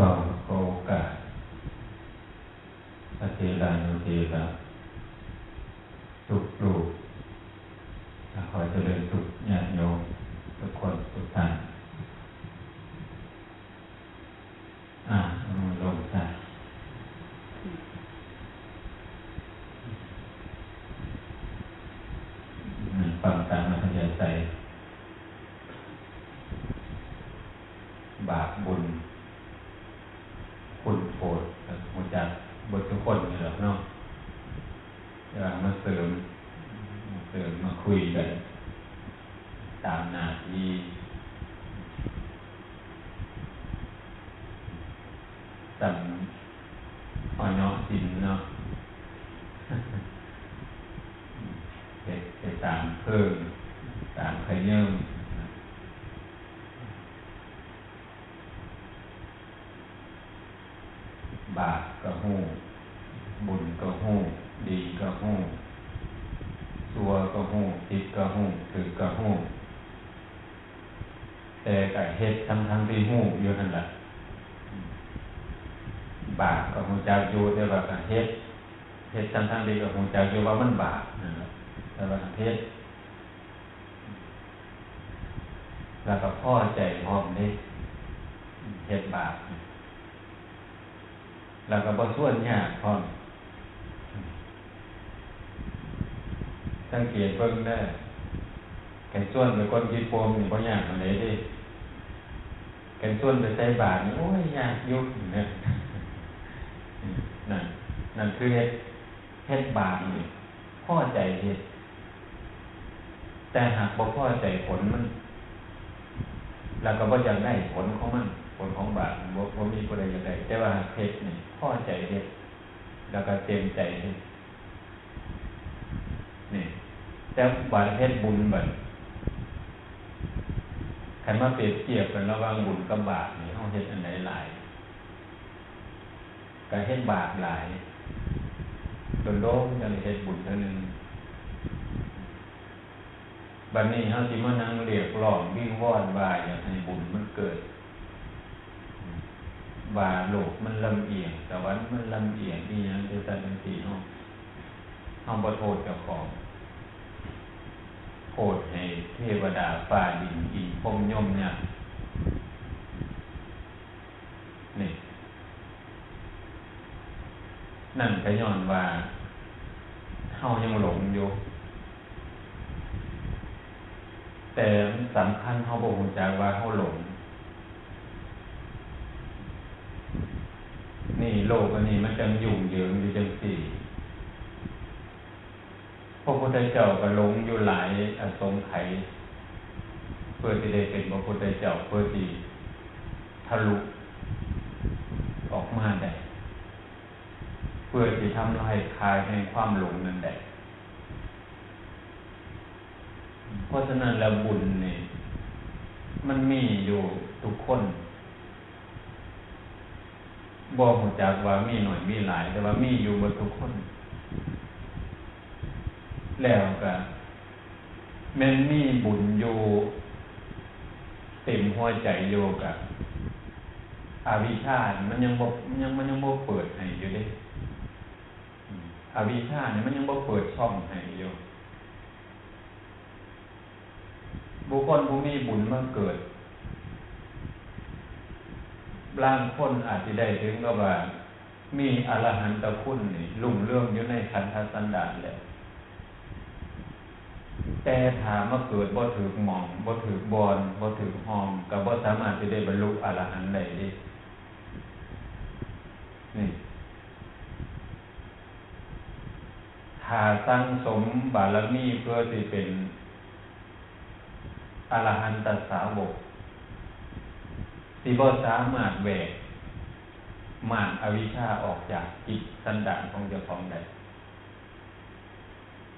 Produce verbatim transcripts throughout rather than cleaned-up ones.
ขอโอกาสพระเถรานุเถระทุกรูป ขอเจริญสุขญาติโยมทุกคนทุกท่าน อ่าเอามือลงค่ะ ฟังตามอัธยาศัย บาปบุญ คุณโทษ รู้จักเบิดทุกคนนี่แหละเนาะ แต่ว่ามาเสริม มาเสริม มาคุยกัน ตามหน้าที่ ตาม ออยศีลเนาะ เฮ็ดไปตามเพิ่ม ตามขยื่ม บาปก็ฮู้ บุญก็ฮู้ ดีก็ฮู้ ชั่วก็ฮู้ ผิดก็ฮู้ ถูกก็ฮู้ แต่ก็เฮ็ดทั้งๆที่ฮู้อยู่นั่นล่ะ บาปก็ฮู้จักอยู่ แต่ว่าก็เฮ็ด เฮ็ดทั้งๆที่ก็ฮู้จักอยู่ว่ามันบาปนั่นล่ะ แต่ว่าเฮ็ด แล้วก็พอใจพร้อมเด้ เฮ็ดบาป แล้วก็บ่ชวนยากพร้อม สังเกตเบิ่งเด้อ คันชวนไปคนขี้โปมนี่บ่ยากปานใดเด้ คันชวนไปใส่บาตรนี่ โอ้ย ยากอยู่นะ นั่น นั่นคือเฮ็ด เฮ็ดบาปนี่ พอใจเฮ็ด แต่หากบ่พอใจผลมัน แล้วก็บ่อยากได้ผลของมัน ผลของบาป บ่ บ่มีผู้ใดอยากได้ แต่ว่าหากเฮ็ดนี่ พอใจเฮ็ด แล้วก็เต็มใจเฮ็ด นี่ แต่บาดเฮ็ดบุญบัด คันมาเปรียบเทียบกันระหว่างบุญกับบาปนี่ เฮาเฮ็ดอันใดหลาย ก็เฮ็ดบาปหลาย โดนๆ จั่งได้เฮ็ดบุญเทื่อหนึ่ง บัดนี้เฮาสิมานั่งเรียกร้องวิงวอนว่าอยากให้บุญมันเกิด ว่าโลกมันลำเอียง สวรรค์มันลำเอียง อีหยังจั่งซั้นจั่งซี้ เฮา เฮาบ่โทษเจ้าของ โทษให้เทวดาฟ้าดินอินทร์พรหมยมเนี่ย นี่ นั่นก็ย้อนว่าเฮายังหลงอยู่ แต่มันสำคัญ เฮาบ่ฮู้จักว่าเฮาหลง นี่โลกอันนี้มันจั่งยุ่งเหยิงอยู่จั่งซี้ พระพุทธเจ้าก็หลงอยู่หลายอสงไขย เพื่อสิได้เป็นพระพุทธเจ้า เพื่อสิทะลุออกมาได้ เพื่อสิทำลายคายแห่งความหลงนั้นได้ เพราะฉะนั้นแล้วบุญนี่ มันมีอยู่ทุกคน บ่ฮู้จักว่ามีน้อยมีหลาย แต่ว่ามีอยู่เบิดทุกคน แล้วก็แม่นมีบุญอยู่เต็มหัวใจอยู่ ก็อวิชชานี่มันยังบ่ มันยัง มันยังบ่เปิดให้อยู่เด้ อืม อวิชชานี่มันยังบ่เปิดช่องให้อยู่ บุคคลผู้มีบุญมาเกิด ลางคนอาจสิได้ถึงกับว่ามีอรหันตคุณนี่รุ่งเรืองอยู่ในขันธสันดานแล้ว แต่ถ้ามาเกิดบ่ถืกหม่อง บ่ถืกบ่อน บ่ถืกห้อง ก็บ่สามารถสิได้บรรลุอรหันต์ได้เด้ นี่ ถ้าสั่งสมบารมีเพื่อสิเป็นอรหันตสาวก สิบ่สามารถแหวกม่านอวิชชาออกจากจิตสันดานของเจ้าของได้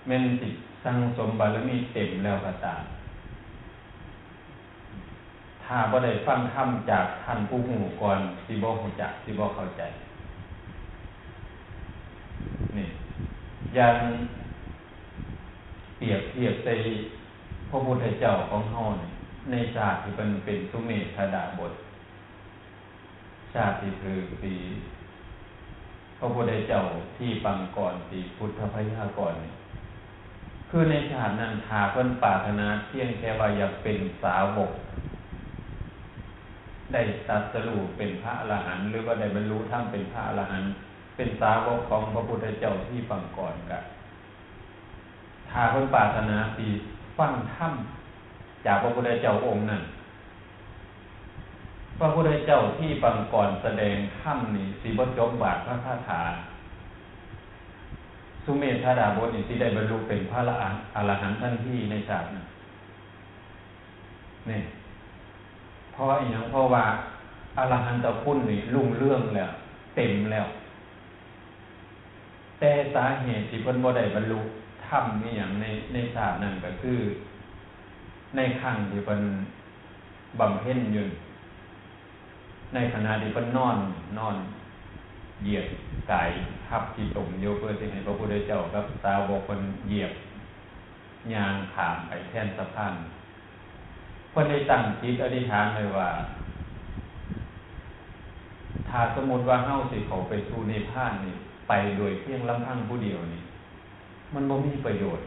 แม้นสิสั่งสมบารมีเต็มแล้วก็ตาม ถ้าบ่ได้ฟังธรรมจากท่านผู้ฮู้ก่อน สิบ่ฮู้จัก สิบ่เข้าใจ นี่ อย่างเปรียบเทียบใส่พระพุทธเจ้าของเฮานี่ ในชาติที่เพิ่นเป็นสุเมธดาบส ช ชาติที่ถือที่พระพุทธเจ้าที่ปังกรที่พุทธพยากรณ์นี่ คือในชาตินั้นถ้าเพิ่นปรารถนาเพียงแค่ว่าอยากเป็นสาวก ได้ตรัสรู้เป็นพระอรหันต์ หรือว่าได้บรรลุธรรมเป็นพระอรหันต์ เป็นสาวกของพระพุทธเจ้าที่ปังกรก็ ถ้าเพิ่นปรารถนาสิฟังธรรมจากพระพุทธเจ้าองค์นั้น พระพุทธเจ้าที่ปังกรแสดงธรรมนี่สิบ่จบบาทพระคาถา สุเมธาดาบสนี่สิได้บรรลุเป็นพระอรหันต์ทันทีในชาตินั้น นี่ เพราะอีหยัง เพราะว่าอรหันตคุณนี่รุ่งเรืองแล้ว เต็มแล้ว แต่สาเหตุที่เพิ่นบ่ได้บรรลุธรรมอีหยังใน ในชาตินั้นก็คือ ในครั้งที่เพิ่นบำเพ็ญอยู่ ในขณะที่เพิ่นนอน นอนเหยียดกายทับขี้ตมอยู่ เพื่อสิให้พระพุทธเจ้ากับสาวกเพิ่นเหยียบย่างข้ามไปแทนสะพาน เพิ่นได้ตั้งจิตอธิษฐานไว้ว่า ถ้าสมมุติว่าเฮาสิเข้าไปสู่นิพพานนี่ ไปโดยเพียงลำพังผู้เดียวนี่ มันบ่มีประโยชน์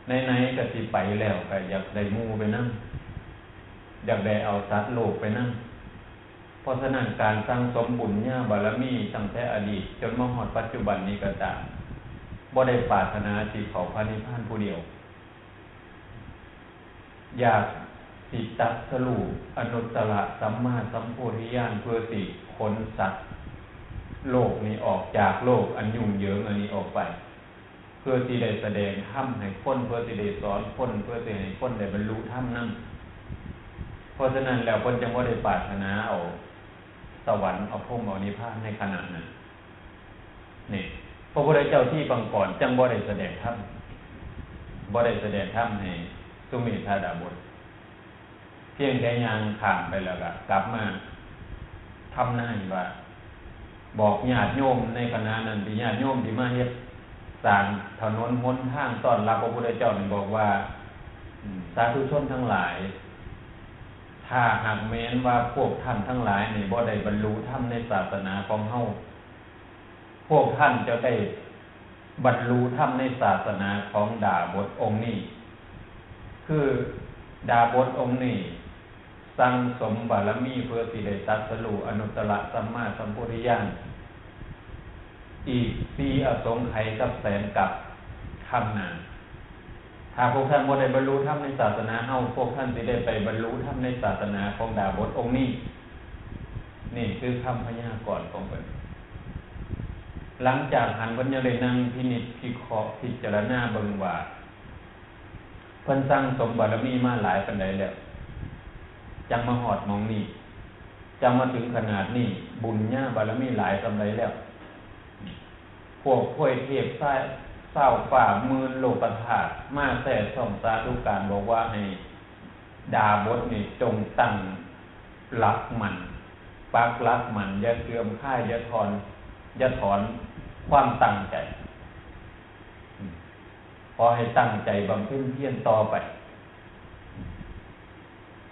ไหนๆ ก็สิไปแล้ว ก็อยากได้หมู่ไปนำ อยากได้เอาสัตว์โลกไปนำ เพราะฉะนั้นการสั่งสมบุญญาบารมีตั้งแต่อดีตจนมาฮอดปัจจุบันนี้ก็ตาม บ่ได้ปรารถนาสิเข้าพระนิพพานผู้เดียว อยากสิตรัสรู้อนุตตรสัมมาสัมโพธิญาณ เพื่อสิขนสัตว์โลกนี้ออกจากโลกอันยุ่งเหยิงอันนี้ออกไป เพื่อสิได้แสดงธรรมให้คน เพื่อสิได้สอนคน เพื่อสิให้คนได้บรรลุธรรมนำ เพราะฉะนั้นแล้วเพิ่นจั่งบ่ได้ปรารถนาเอาสวรรค์ เอาพรหม เอานิพพานในขณะนั้น นี่ พระพุทธเจ้าที่ปังกรจั่งบ่ได้แสดงธรรม บ่ได้แสดงธรรมให้สุเมธาดาบส เพียงแค่ย่างข้ามไปแล้วก็กลับมาทำนายว่า บอกญาติโยมในขณะนั้นที่ญาติโยมที่มาเฮ็ดสร้างถนนหนทางต้อนรับพระพุทธเจ้านี่บอกว่า อืม สาธุชนทั้งหลาย ถ้าหากแม้นว่าพวกท่านทั้งหลายนี่บ่ได้บรรลุธรรมในศาสนาของเฮา พวกท่านจะได้บรรลุธรรมในศาสนาของดาบสองค์นี้ คือดาบสองค์นี้สั่งสมบารมีเพื่อสิได้ตรัสรู้อนุตตรสัมมาสัมโพธิญาณ อีกสี่อสงไขยกับแสนกัปข้างหน้า ถ้าพวกท่านบ่ได้บรรลุธรรมในศาสนาเฮา พวกท่านสิได้ไปบรรลุธรรมในศาสนาของดาบสองค์นี้ นี่คือคำพยากรณ์ของเพิ่น หลังจากหั้นเพิ่นยังได้นั่งพินิจพิเคราะห์พิจารณาเบิ่งว่า เพิ่นสั่งสมบารมีมาหลายปานใดแล้ว จั่งมาฮอดหม่องนี้ จั่งมาถึงขนาดนี้ บุญญาบารมีหลายส่ำใดแล้ว พวกทวยเทพซาวฟ้าหมื่นโลกธาตุมาแซ่ซ่องสาธุการบอกว่าให้ดาบสนี่จงตั้งหลักมั่น ปักหลักมั่น อย่าเสื่อมคลาย อย่าถอน อย่าถอนความตั้งใจ ขอให้ตั้งใจบำเพ็ญเพียรต่อไป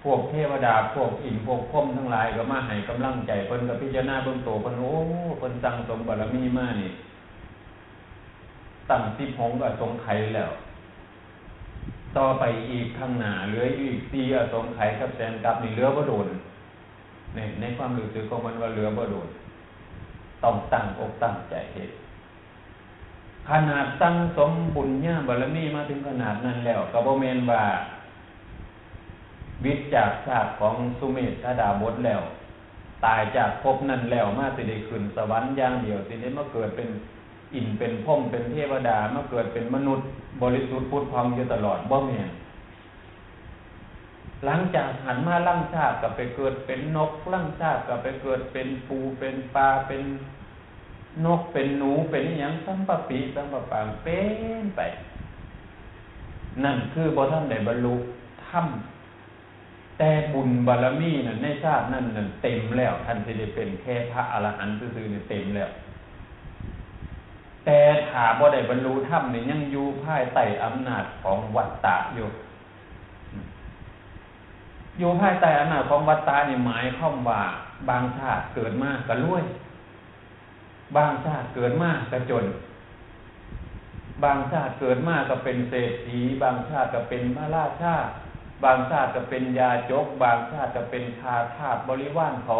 พวกเทวดา พวกอินทร์ พวกพรหมทั้งหลายก็มาให้กำลังใจเพิ่น ก็พิจารณาเบิ่งโตเพิ่น โอ้ เพิ่นสั่งสมบารมีมานี่ ตั้งสิบหกอสงไขยแล้ว ต่อไปอีกข้างหน้า เหลืออยู่อีกสี่อสงไขยกับแสนกัปนี่เหลือบ่โดน ใน ในความรู้สึกของเพิ่นว่าเหลือบ่โดน ต้องตั้งอกตั้งใจเฮ็ด ขนาดสั่งสมบุญญาบารมีมาถึงขนาดนั้นแล้ว ก็บ่แม่นว่าหวิดจากชาติของสุเมธาดาบสแล้ว ตายจากภพนั้นแล้วมาสิได้ขึ้นสวรรค์อย่างเดียว สิได้มาเกิดเป็นอินทร์เป็นพรหมเป็นเทวดา มาเกิดเป็นมนุษย์บริสุทธิ์ผุดผ่องอยู่ตลอด บ่แม่น หลังจากหั้นมาลางชาติก็ไปเกิดเป็นนก ลางชาติก็ไปเกิดเป็นปูเป็นปลา เป็นนกเป็นหนู เป็นอิหยังสัมปะปีสัมปะปาง เป็นไป นั่นคือบ่ทันได้บรรลุธรรม แต่บุญบารมีนั่นในชาตินั้นนั่นเต็มแล้ว ท่านสิได้เป็นแค่พระอรหันต์ซื่อๆนี่เต็มแล้ว แต่ถ้าบ่ได้บรรลุธรรมนี่ยังอยู่ภายใต้อำนาจของวัฏฏะอยู่ อยู่ภายใต้อำนาจของวัฏฏะนี่หมายความว่า บางชาติเกิดมาก็รวย บางชาติเกิดมาก็จน บางชาติเกิดมาก็เป็นเศรษฐี บางชาติก็เป็นพระราชา บางชาติก็เป็นยาจก บางชาติก็เป็นข้าทาสบริวารเขา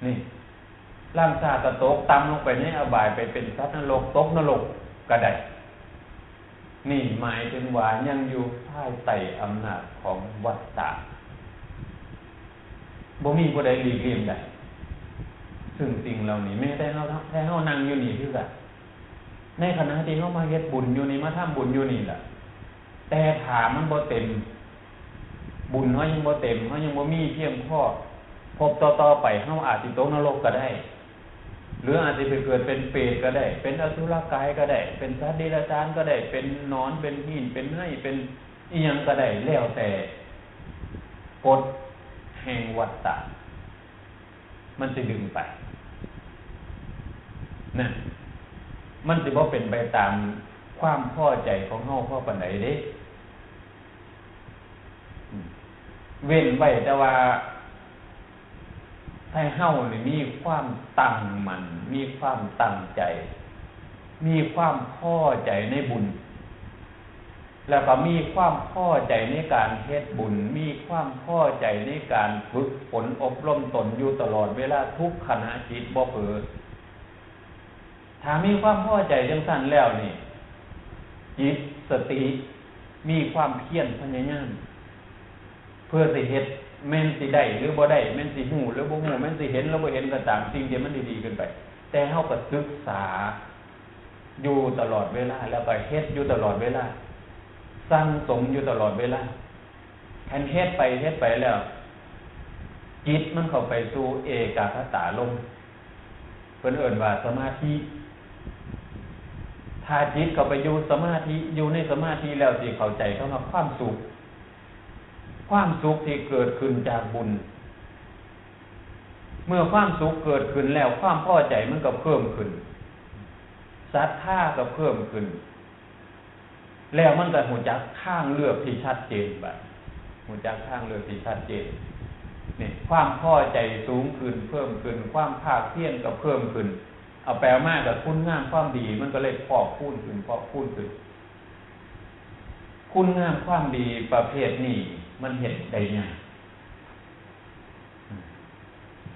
นี่ ลางชาติก็ตกต่ำลงไปในอบาย ไปเป็นสัตว์นรก ตกนรกก็ได้ นี่หมายถึงว่ายังอยู่ภายใต้อำนาจของวัฏฏะ บ่มีผู้ใดหลีกเลี่ยงได้ ซึ่งสิ่งเหล่านี้แม้แต่เฮา แท้เฮานั่งอยู่นี่คือกัน ในขณะที่เฮามาเฮ็ดบุญอยู่นี่ มาทำบุญอยู่นี่ล่ะ แต่ถ้ามันบ่เต็ม บุญเฮายังบ่เต็ม เฮายังบ่มีเพียงพอ ภพต่อๆไปเฮาอาจสิตกนรกก็ได้ หรืออาจสิไปเกิดเป็นเปรตก็ได้ เป็นอสุรกายก็ได้ เป็นสัตว์เดรัจฉานก็ได้ เป็นหนอน เป็นหิน เป็นไห้ เป็นอิหยังก็ได้ แล้วแต่กฎแห่งวัฏฏะ มันสิดึงไป นะ มันสิบ่เป็นไปตามความพอใจของเฮาพอปานใดเด้ อืม เว้นไว้แต่ว่า ให้เฮานี่มีความตั้งมั่น มีความตั้งใจ มีความพอใจในบุญ แล้วก็มีความพอใจในการเฮ็ดบุญ มีความพอใจในการฝึกฝนอบรมตนอยู่ตลอดเวลาทุกขณะจิตบ่เผลอ ถ้ามีความพอใจจังซั่นแล้วนี่ จิต สติ มีความเพียรพยายาม เพื่อสิเฮ็ด แม่นสิได้หรือบ่ได้ แม่นสิฮู้หรือบ่ฮู้ แม่นสิเห็นหรือบ่เห็นก็ตาม สิ่งที่มันดีๆขึ้นไป แต่เฮาก็ศึกษาอยู่ตลอดเวลา แล้วก็เฮ็ดอยู่ตลอดเวลา สั่งสมอยู่ตลอดเวลา คันเฮ็ดไปเฮ็ดไปแล้ว จิตมันเข้าไปสู่เอกัคคตารมณ์ เพิ่นเอิ้นว่าสมาธิ ถ้าจิตเข้าไปอยู่สมาธิ อยู่ในสมาธิแล้วสิเข้าใจคำว่าความสุข ความสุขที่เกิดขึ้นจากบุญ เมื่อความสุขเกิดขึ้นแล้ว ความพอใจมันก็เพิ่มขึ้น ศรัทธาก็เพิ่มขึ้น แล้วมันก็ฮู้จักทางเลือกที่ชัดเจนบัด ฮู้จักทางเลือกที่ชัดเจน นี่ ความพอใจสูงขึ้น เพิ่มขึ้น ความภาคเพียรก็เพิ่มขึ้น เอาไปเอามาก็คุณงามความดี มันก็เลยพอกพูนขึ้น พอกพูนขึ้น คุณงามความดีประเภทนี้มันเฮ็ดได้ยาก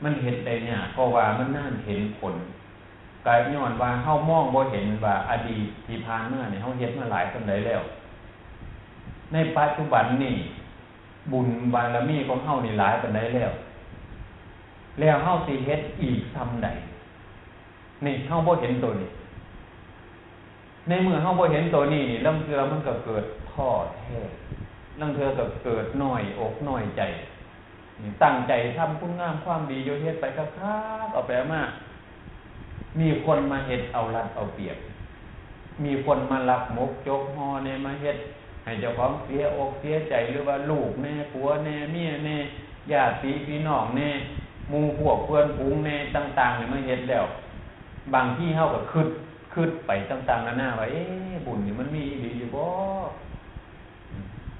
มันเฮ็ดได้ยาก เพราะว่ามันนานเห็นผล ก็ย้อนว่าเฮามองบ่เห็นว่าอดีตที่ผ่านมานี่เฮาเฮ็ดมาหลายส่ำใดแล้ว ในปัจจุบันนี่บุญบารมีของเฮานี่หลายปานใดแล้ว แล้วเฮาสิเฮ็ดอีกส่ำใด นี่เฮาบ่เห็นตัวนี้ ในเมื่อเฮาบ่เห็นตัวนี้นี่ ลางเทื่อมันก็เกิดท้อแท้ ลางเทื่อก็เกิดน้อยอกน้อยใจ นี่ตั้งใจทำคุณงามความดีอยู่ เฮ็ดไปคักๆ เอาไปเอามา มีคนมาเฮ็ดเอารัดเอาเปรียบ มีคนมาลักมกจกฮอแหน่ มาเฮ็ดให้เจ้าของเสียอกเสียใจ หรือว่าลูกแหน่ ผัวแหน่ เมียแหน่ ญาติพี่น้องแหน่ หมู่พวกเพื่อนฝูงแหน่ ต่างๆ นี่มาเฮ็ดแล้ว บางทีเฮาก็คิด คิดไปต่างๆ นานาว่า เอ๊ะ บุญนี่มันมีอีหลีอยู่บ่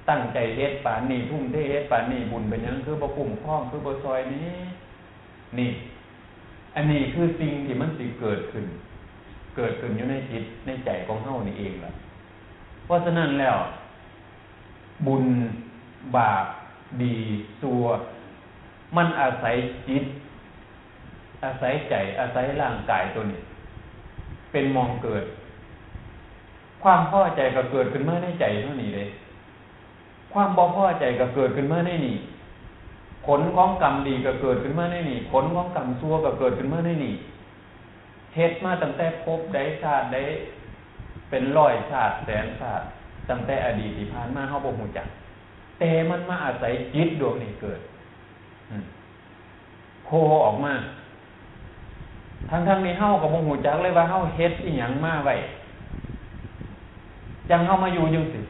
ตั้งใจเฮ็ดปานนี้ ทุ่มเทเฮ็ดปานนี้ บุญเป็นหยังคือบ่คุ้มครอง คือบ่ซ่อยแหน่ นี่ อันนี้คือสิ่งที่มันสิเกิดขึ้น เกิดขึ้นอยู่ในจิตในใจของเฮานี่เองล่ะ เพราะฉะนั้นแล้ว บุญบาปดีชั่ว มันอาศัยจิต อาศัยใจ อาศัยร่างกายตัวนี้ เป็นหม่องเกิด ความพอใจก็เกิดขึ้นมาในใจเฮานี่เด้ ความบ่พอใจก็เกิดขึ้นมาในนี่ ผลของกรรมดีก็เกิดขึ้นมาในนี่ ผลของกรรมชั่วก็เกิดขึ้นมาในนี่ เฮ็ดมาตั้งแต่ภพใดชาติใด เป็นร้อยชาติแสนชาติ ตั้งแต่อดีตที่ผ่านมาเฮาบ่ฮู้จัก แต่มันมาอาศัยจิตดวงนี้เกิด อืม โผล่ออกมา ทั้งๆ ที่เฮาก็บ่ฮู้จักเลยว่าเฮาเฮ็ดอิหยังมาไว้ จั่งเฮามาอยู่จั่งซี้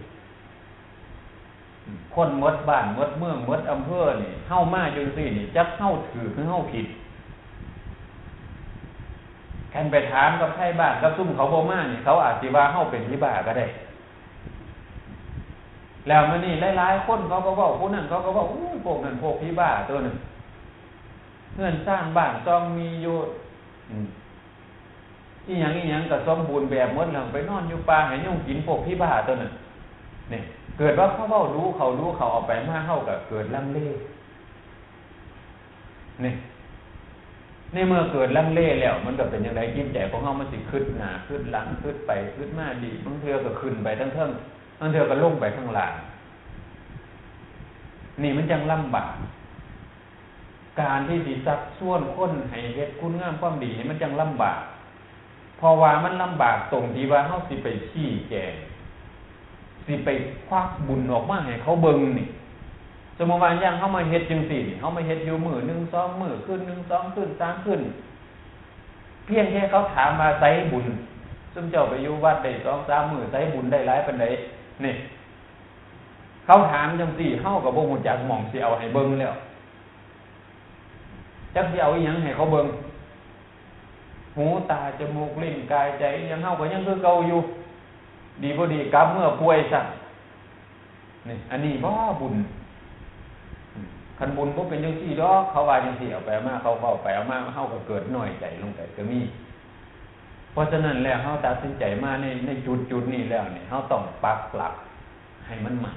คนหมดบ้านหมดเมืองหมดอำเภอนี่ เฮามาอยู่จั่งซี้นี่ จักเฮาถูกหรือเฮาผิด คันไปถามกับไทบ้านกับซุมเขาบ่มานี่ เขาอาจสิว่าเฮาเป็นผีบ้าก็ได้ แล้วมื้อนี้หลายๆคนเขาก็เว้า ผู้นั้นเขาก็เว้า โอ้ย พวกนั้นพวกผีบ้าตัวนั้น เฮือนซานบ้านซองมีอยู่ อืม อีหยังอีหยังก็สมบูรณ์แบบหมดแล้ว ไปนอนอยู่ป่าให้ยุงกิน พวกผีบ้าตัวนั้น นี่ เกิดว่าเขาเว้าดู เขาดู เขาเอาไปมา เฮาก็เกิดลังเล นี่ ในเมื่อเกิดลังเลแล้ว มันก็เป็นจั่งใด จิตใจของเฮามันสิคิดหน้าคิดหลัง คิดไปคิดมา ดี บางเทื่อก็ขึ้นไปทางเทิง บางเทื่อก็ลงไปทางล่าง นี่มันจั่งลำบาก การที่สิชักชวนคนให้เฮ็ดคุณงามความดีนี่มันจั่งลำบาก เพราะว่ามันลำบากตรงที่ว่าเฮาสิไปชี้แจง สิไปควักบุญออกมาให้เขาเบิ่งนี่ สมมุติว่าอย่างเฮามาเฮ็ดจั่งซี้นี่ เฮามาเฮ็ดอยู่มื้อหนึ่งสองมื้อ คืนหนึ่งสองคืนสามคืน เพียงแค่เขาถามว่า "ไสบุญ ซุมเจ้าไปอยู่วัดได้สองสามมื้อ ไสบุญได้หลายปานใด" นี่ เขาถามจั่งซี้ เฮาก็บ่ฮู้จักหม่องสิเอาให้เบิ่งแล้ว จักสิเอาอีหยังให้เขาเบิ่ง หู ตา จมูก ลิ้น กาย ใจ อีหยัง เฮาก็ยังคือเก่าอยู่ ดีบ่ดีกลับเมือป่วยซ้ำ นี่ อันนี้บ่บุญ คันบุญบ่เป็นจั่งซี้ดอก เขาว่าจั่งซี้ เอาไปเอามา เขาเว้าไปเอามา เฮาก็เกิดน้อยใจลงไปก็มี เพราะฉะนั้นแล้ว เฮาตัดสินใจมาใน ในจุดจุดนี้แล้วนี่ เฮาต้องปักหลักให้มันมั่น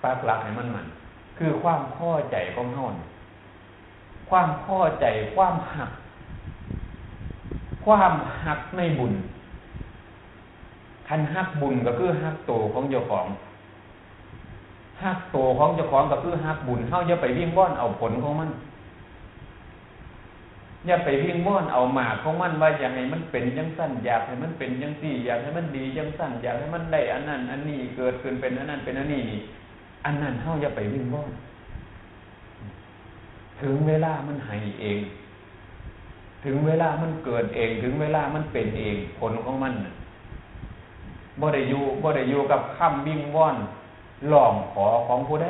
ปักหลักให้มันมั่น คือความพอใจของเฮานี่ ความพอใจ ความฮัก ความฮักในบุญ คันฮักบุญก็คือฮักโตของเจ้าของ ฮักโตของเจ้าของก็คือฮักบุญ เฮาอย่าไปวิงวอนเอาผลของมัน อย่าไปวิงวอนเอาหมากของมัน ว่าอยากให้มันเป็นจั่งซั้น อยากให้มันเป็นจั่งซี้ อยากให้มันดีจั่งซั้น อยากให้มันได้อันนั้นอันนี้ เกิดขึ้นเป็นอันนั้นเป็นอันนี้นี่ อันนั้นเฮาอย่าไปวิงวอน ถึงเวลามันให้เอง ถึงเวลามันเกิดเอง ถึงเวลามันเป็นเอง ผลของมันน่ะ บ่ได้อยู่ บ่ได้อยู่กับคำวิงวอนร้องขอของผู้ใด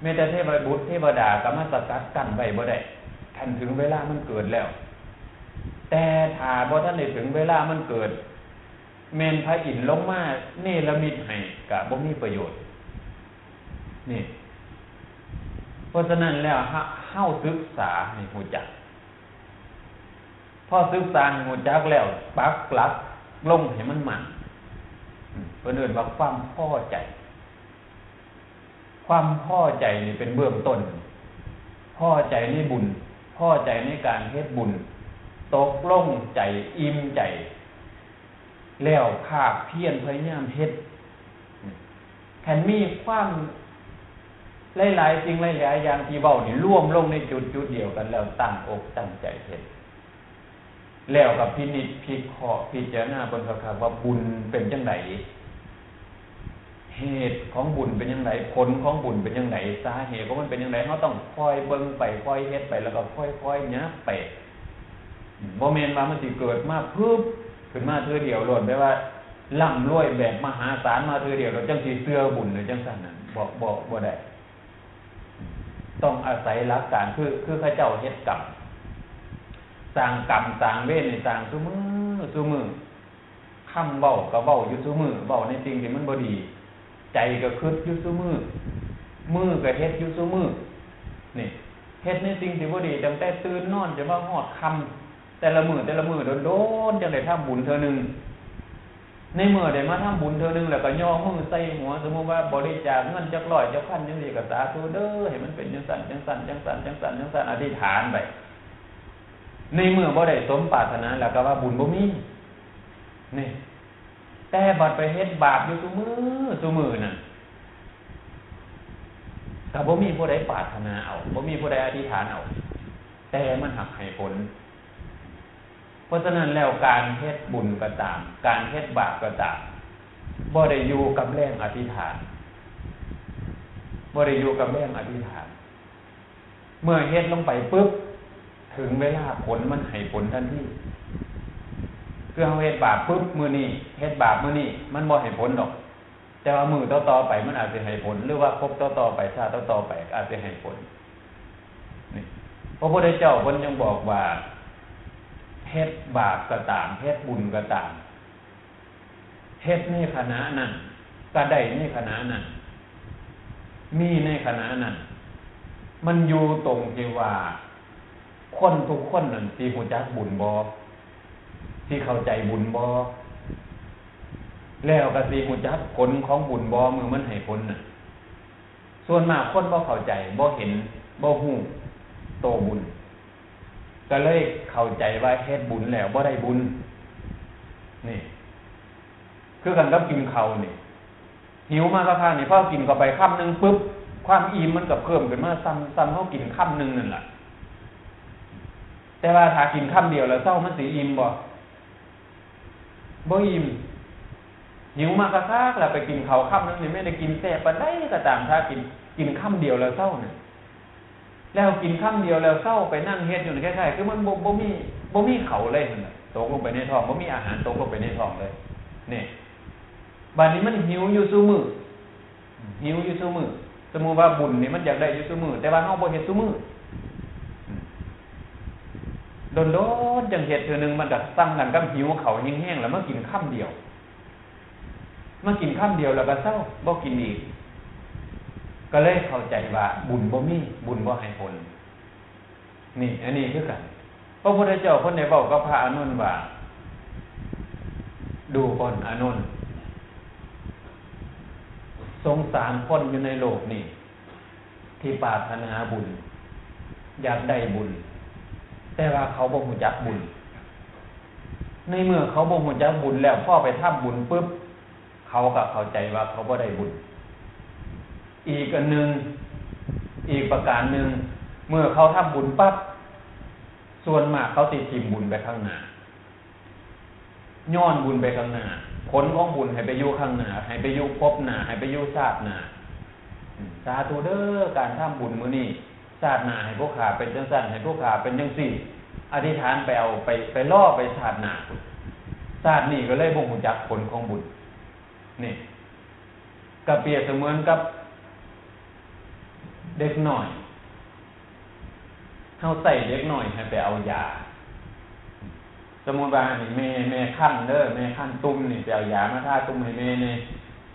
แม้แต่เทวบุตรเทวดาก็มาสกัดกั้นไว้บ่ได้ คันถึงเวลามันเกิดแล้ว แต่ถ้าบ่ทันได้ถึงเวลามันเกิด แม่นพระอินทร์ลงมาเนรมิตให้ก็บ่มีประโยชน์ นี่ เพราะฉะนั้นแล้ว เฮา เฮาศึกษาให้ฮู้จัก พอศึกษาให้ฮู้จักแล้ว ปักหลักลงให้มันมั่น อืม เพิ่นเอิ้นว่าความพอใจ ความพอใจนี่เป็นเบื้องต้น พอใจในบุญ พอใจในการเฮ็ดบุญ ตกลงใจ อิ่มใจ แล้วภาคเพียรพยายามเฮ็ด คันมีความหลายๆสิ่งหลายๆอย่างที่เว้านี่รวมลงในจุดจุดเดียวกันแล้ว ตั้งอกตั้งใจเฮ็ด แล้วก็พินิจพิเคราะห์พิจารณาเบิ่งคักๆว่าบุญเป็นจั่งใด เหตุของบุญเป็นจั่งใด ผลของบุญเป็นจั่งใด สาเหตุของมันเป็นจั่งใด เฮาต้องคอยเบิ่งไป คอยเฮ็ดไป แล้วก็ค่อยๆหยับไป บ่แม่นว่ามันสิเกิดมาพึบขึ้นมาเทื่อเดียวโลด แปลว่าร่ำรวยแบบมหาศาลมาเทื่อเดียวโลด จั่งสิเชื่อบุญหรือจั่งซั้นน่ะ บ่ บ่ บ่ได้ ต้องอาศัยหลักการ คือ คือเขาเจ้าเฮ็ดกรรม สร้างกรรมสร้างเวรนี่สร้างซุมื้อซุมื้อ คำเว้าก็เว้าอยู่ซุมื้อ เว้าในสิ่งที่มันบ่ดี ใจก็คิดอยู่ซุมื้อ มือก็เฮ็ดอยู่ซุมื้อ นี่ เฮ็ดในสิ่งที่บ่ดี ตั้งแต่ตื่นนอนจนว่าฮอดค่ำ แต่ละมื้อ แต่ละมื้อ โดนๆ จั่งได้ทำบุญเทื่อหนึ่ง ในเมื่อได้มาทำบุญเทื่อหนึ่งแล้วก็ย่อมือใส่หัว สมมุติว่าบริจาคเงินจักร้อยจักพันจั่งซี้ก็สาธุเด้อ ให้มันเป็นจั่งซั้นจั่งซั้นจั่งซั้นจั่งซั้นจั่งซั้น อธิษฐานไป ในเมื่อบ่ได้สมปรารถนาแล้วก็ว่าบุญบ่มี นี่ แต่บัดไปเฮ็ดบาปอยู่ซุมื้อซุมื้อนั่น ก็บ่มีผู้ใดปรารถนาเอา บ่มีผู้ใดอธิษฐานเอา แต่มันหักให้ผล เพราะฉะนั้นแล้วการเฮ็ดบุญก็ตาม การเฮ็ดบาปก็ตาม บ่ได้อยู่กับแรงอธิษฐาน บ่ได้อยู่กับแรงอธิษฐาน เมื่อเฮ็ดลงไปปุ๊บ ถึงเวลาผลมันให้ผลทันที คือเฮาเฮ็ดบาปปุ๊บมื้อนี้ เฮ็ดบาปมื้อนี้ มันบ่ให้ผลดอก แต่ว่ามื้อต่อๆไปมันอาจสิให้ผล หรือว่าภพต่อๆไป ชาติต่อๆไปอาจสิให้ผล นี่ พระพุทธเจ้าเพิ่นยังบอกว่า เฮ็ดบาปก็ตาม เฮ็ดบุญก็ตาม เฮ็ดในขณะนั้น ก็ได้ในขณะนั้น มีในขณะนั้น มันอยู่ตรงที่ว่า คนทุกคนนั่นสิรู้จักบุญบ่ สิเข้าใจบุญบ่ แล้วก็สิรู้จักผลของบุญบ่ มื้อมันให้ผลน่ะ ส่วนมากคนบ่เข้าใจ บ่เห็น บ่ฮู้โตบุญ ก็เลยเข้าใจว่าเฮ็ดบุญแล้วบ่ได้บุญ นี่ คือกันกับกินข้าวนี่ หิวมากคักๆนี่ พอกินเข้าไปคำหนึ่งปุ๊บ ความอิ่มมันก็เพิ่มขึ้นมา ส่ำ ส่ำเฮากินคำหนึ่งนั่นล่ะ แต่ว่าถ้ากินคำเดียวแล้วเซา มันสิอิ่มบ่ บ่อิ่ม หิวมากคักๆแล้วไปกินข้าวคำหนึ่งนี่ แม้ได้กินแซ่บปานใดก็ตาม ถ้ากิน กินคำเดียวแล้วเซาเนี่ย แล้วกินคำเดียวแล้วเซา ไปนั่งเฮ็ดอยู่นี่ คล้ายๆ คือมันบ่ บ่มี บ่มีข้าวเลยหั่นน่ะ ตกลงไปในท้อง บ่มีอาหารตกลงไปในท้องเลย นี่ บัดนี้มันหิวอยู่ซุมื้อ หิวอยู่ซุมื้อ สมมุติว่าบุญนี่มันอยากได้อยู่ซุมื้อ แต่ว่าเฮาบ่เฮ็ดซุมื้อ โดนๆจั่งเฮ็ดเทื่อหนึ่ง มันก็ส่ำกันกับหิวข้าวแฮงๆ แล้วมากินคำเดียว มากินคำเดียวแล้วก็เซา บ่กินอีก ก็เลยเข้าใจว่าบุญบ่มี บุญบ่ให้ผล นี่ อันนี้คือกัน พระพุทธเจ้าเพิ่นได้เว้ากับพระอานนท์ว่า ดูก่อนอานนท์ สงสารคนอยู่ในโลกนี่ ที่ปรารถนาบุญ อยากได้บุญ แต่ว่าเขาบ่รู้จักบุญ ในเมื่อเขาบ่รู้จักบุญแล้ว พอไปทำบุญปุ๊บ เขาก็เข้าใจว่าเขาบ่ได้บุญ อีกอันหนึ่ง อีกประการหนึ่ง เมื่อเขาทำบุญปั๊บ ส่วนมากเขาสิถิ่มบุญไปข้างหน้า ย้อนบุญไปข้างหน้า ผลของบุญให้ไปอยู่ข้างหน้า ให้ไปอยู่ภพหน้า ให้ไปอยู่ชาติหน้า อืม สาธุเด้อ การทำบุญมื้อนี้ ชาติหน้าให้พวกข้าเป็นจังซั่น ให้พวกข้าเป็นจังซี่ อธิษฐานไปเอา ไป ไปรอไปชาติหน้า ชาตินี้ก็เลยบ่รู้จักผลของบุญ นี่ ก็เปรียบเสมือนกับเด็กน้อย เฮาใส่เด็กน้อยให้ไปเอายา สมมุติว่านี่แม่ แม่คันเด้อ แม่คันตุ่มนี่ ไปเอายามาทาตุ่มให้แม่แหน่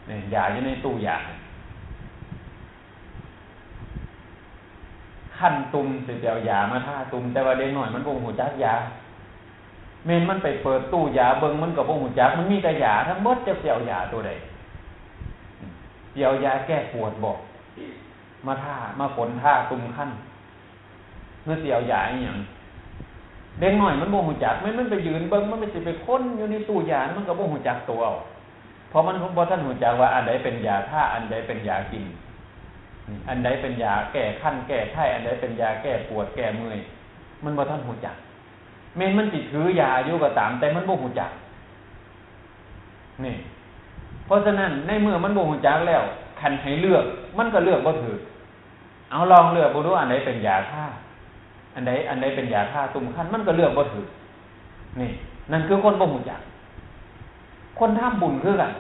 นี่ ยาอยู่ในตู้ยา คันตุ่มสิไปเอายามาทาตุ่ม แต่ว่าเด็กน้อยมันบ่รู้จักยา แม่นมันไปเปิดตู้ยาเบิ่งมันก็บ่รู้จัก มันมีแต่ยาทั้งหมด จักสิเอายาตัวใด สิเอายาแก้ปวดบ่ มาทา มาฝนทาตุ่มคัน หรือสิเอายาอีหยัง เด็กน้อยมันบ่รู้จัก แม่นมันไปยืนเบิ่ง มันสิไปค้นอยู่ในตู้ยา มันก็บ่รู้จักตัว เพราะมันบ่ทันรู้จักว่าอันใดเป็นยาทา อันใดเป็นยากิน อันใดเป็นยาแก้คันแก้ไข้ อันใดเป็นยาแก้ปวดแก้เมื่อย มันบ่ทันรู้จัก แม่นมันสิถือยาอยู่ก็ตาม แต่มันบ่รู้จัก นี่ เพราะฉะนั้นในเมื่อมันบ่รู้จักแล้ว คันให้เลือก มันก็เลือกบ่ถูก เอาลองเลือกเบิ่งดู อันใดเป็นยาทา อันใด อันใดเป็นยาทาตุ่มคัน มันก็เลือกบ่ถูก นี่ นั่นคือคนบ่รู้จัก คนทำบุญคือกัน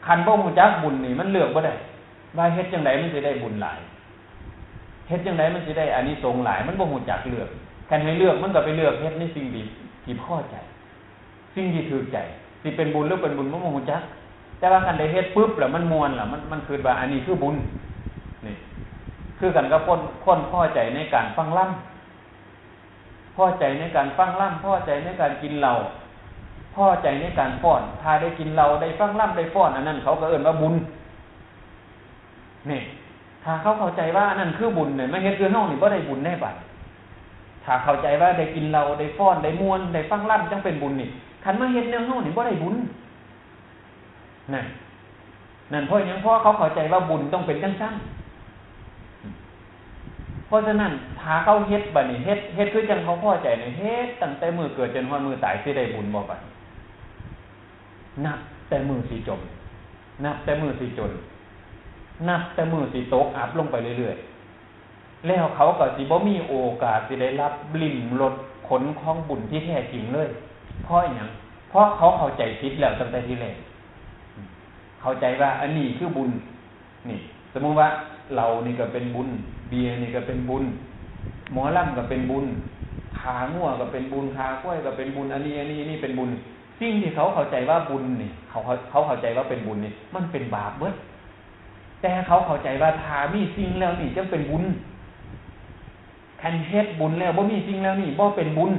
คันบ่รู้จักบุญนี่มันเลือกบ่ได้ ว่าเฮ็ดจั่งใดมันสิได้บุญหลาย เฮ็ดจั่งใดมันสิได้อานิสงส์หลาย มันบ่รู้จักเลือก คันให้เลือกมันก็ไปเลือกเฮ็ดในสิ่งที่ ที่พอใจ สิ่งที่ถูกใจ สิเป็นบุญหรือเป็นบุญมันบ่รู้จัก แต่ว่าคันได้เฮ็ดปุ๊บแล้วมันม่วนแล้ว มัน มันคิดว่าอันนี้คือบุญ นี่ คือกันกับคน คนพอใจในการฟังลำ พอใจในการฟังลำ พอใจในการกินเหล้า พอใจในการฟ้อน ถ้าได้กินเหล้า ได้ฟังลำ ได้ฟ้อน อันนั้นเขาก็เอิ้นว่าบุญ นี่ ถ้าเขาเข้าใจว่าอันนั้นคือบุญเนี่ย มาเฮ็ดคือเฮานี่บ่ได้บุญแน่บัด ถ้าเข้าใจว่าได้กินเหล้า ได้ฟ้อน ได้ม่วน ได้ฟังลำ จั่งเป็นบุญนี่ คันมาเฮ็ดแนวเฮานี่บ่ได้บุญ นั่น นั่นเพราะหยัง เพราะเขาเข้าใจว่าบุญต้องเป็นจั่งซั่น เพราะฉะนั้น ถ้าเขาเฮ็ดบัดนี้ เฮ็ด เฮ็ดคือจั่งเขาพอใจนี่ เฮ็ดตั้งแต่มื้อเกิดจนฮอดมื้อตาย สิได้บุญบ่บัด นับแต่มื้อสิจม นับแต่มื้อสิจน นับแต่มื้อสิตกอับลงไปเรื่อยๆ แล้วเขาก็สิบ่มีโอกาสสิได้รับลิ้มรสผลของบุญที่แท้จริงเลย เพราะหยัง เพราะเขาเข้าใจผิดแล้วตั้งแต่ทีแรก เข้าใจว่าอันนี้คือบุญ นี่ สมมุติว่าเหล้านี่ก็เป็นบุญ เบียร์นี่ก็เป็นบุญ หมอลำก็เป็นบุญ ฆ่างัวก็เป็นบุญ ฆ่าควายก็เป็นบุญ อันนี้ อันนี้ อันนี้เป็นบุญ สิ่งที่เขาเข้าใจว่าบุญนี่ เขา เขา เขาเข้าใจว่าเป็นบุญนี่ มันเป็นบาปเบิด แต่เขาเข้าใจว่าถ้ามีสิ่งแล้วนี่จั่งเป็นบุญ คันเฮ็ดบุญแล้วบ่มีสิ่งแล้วนี่ บ่เป็นบุญ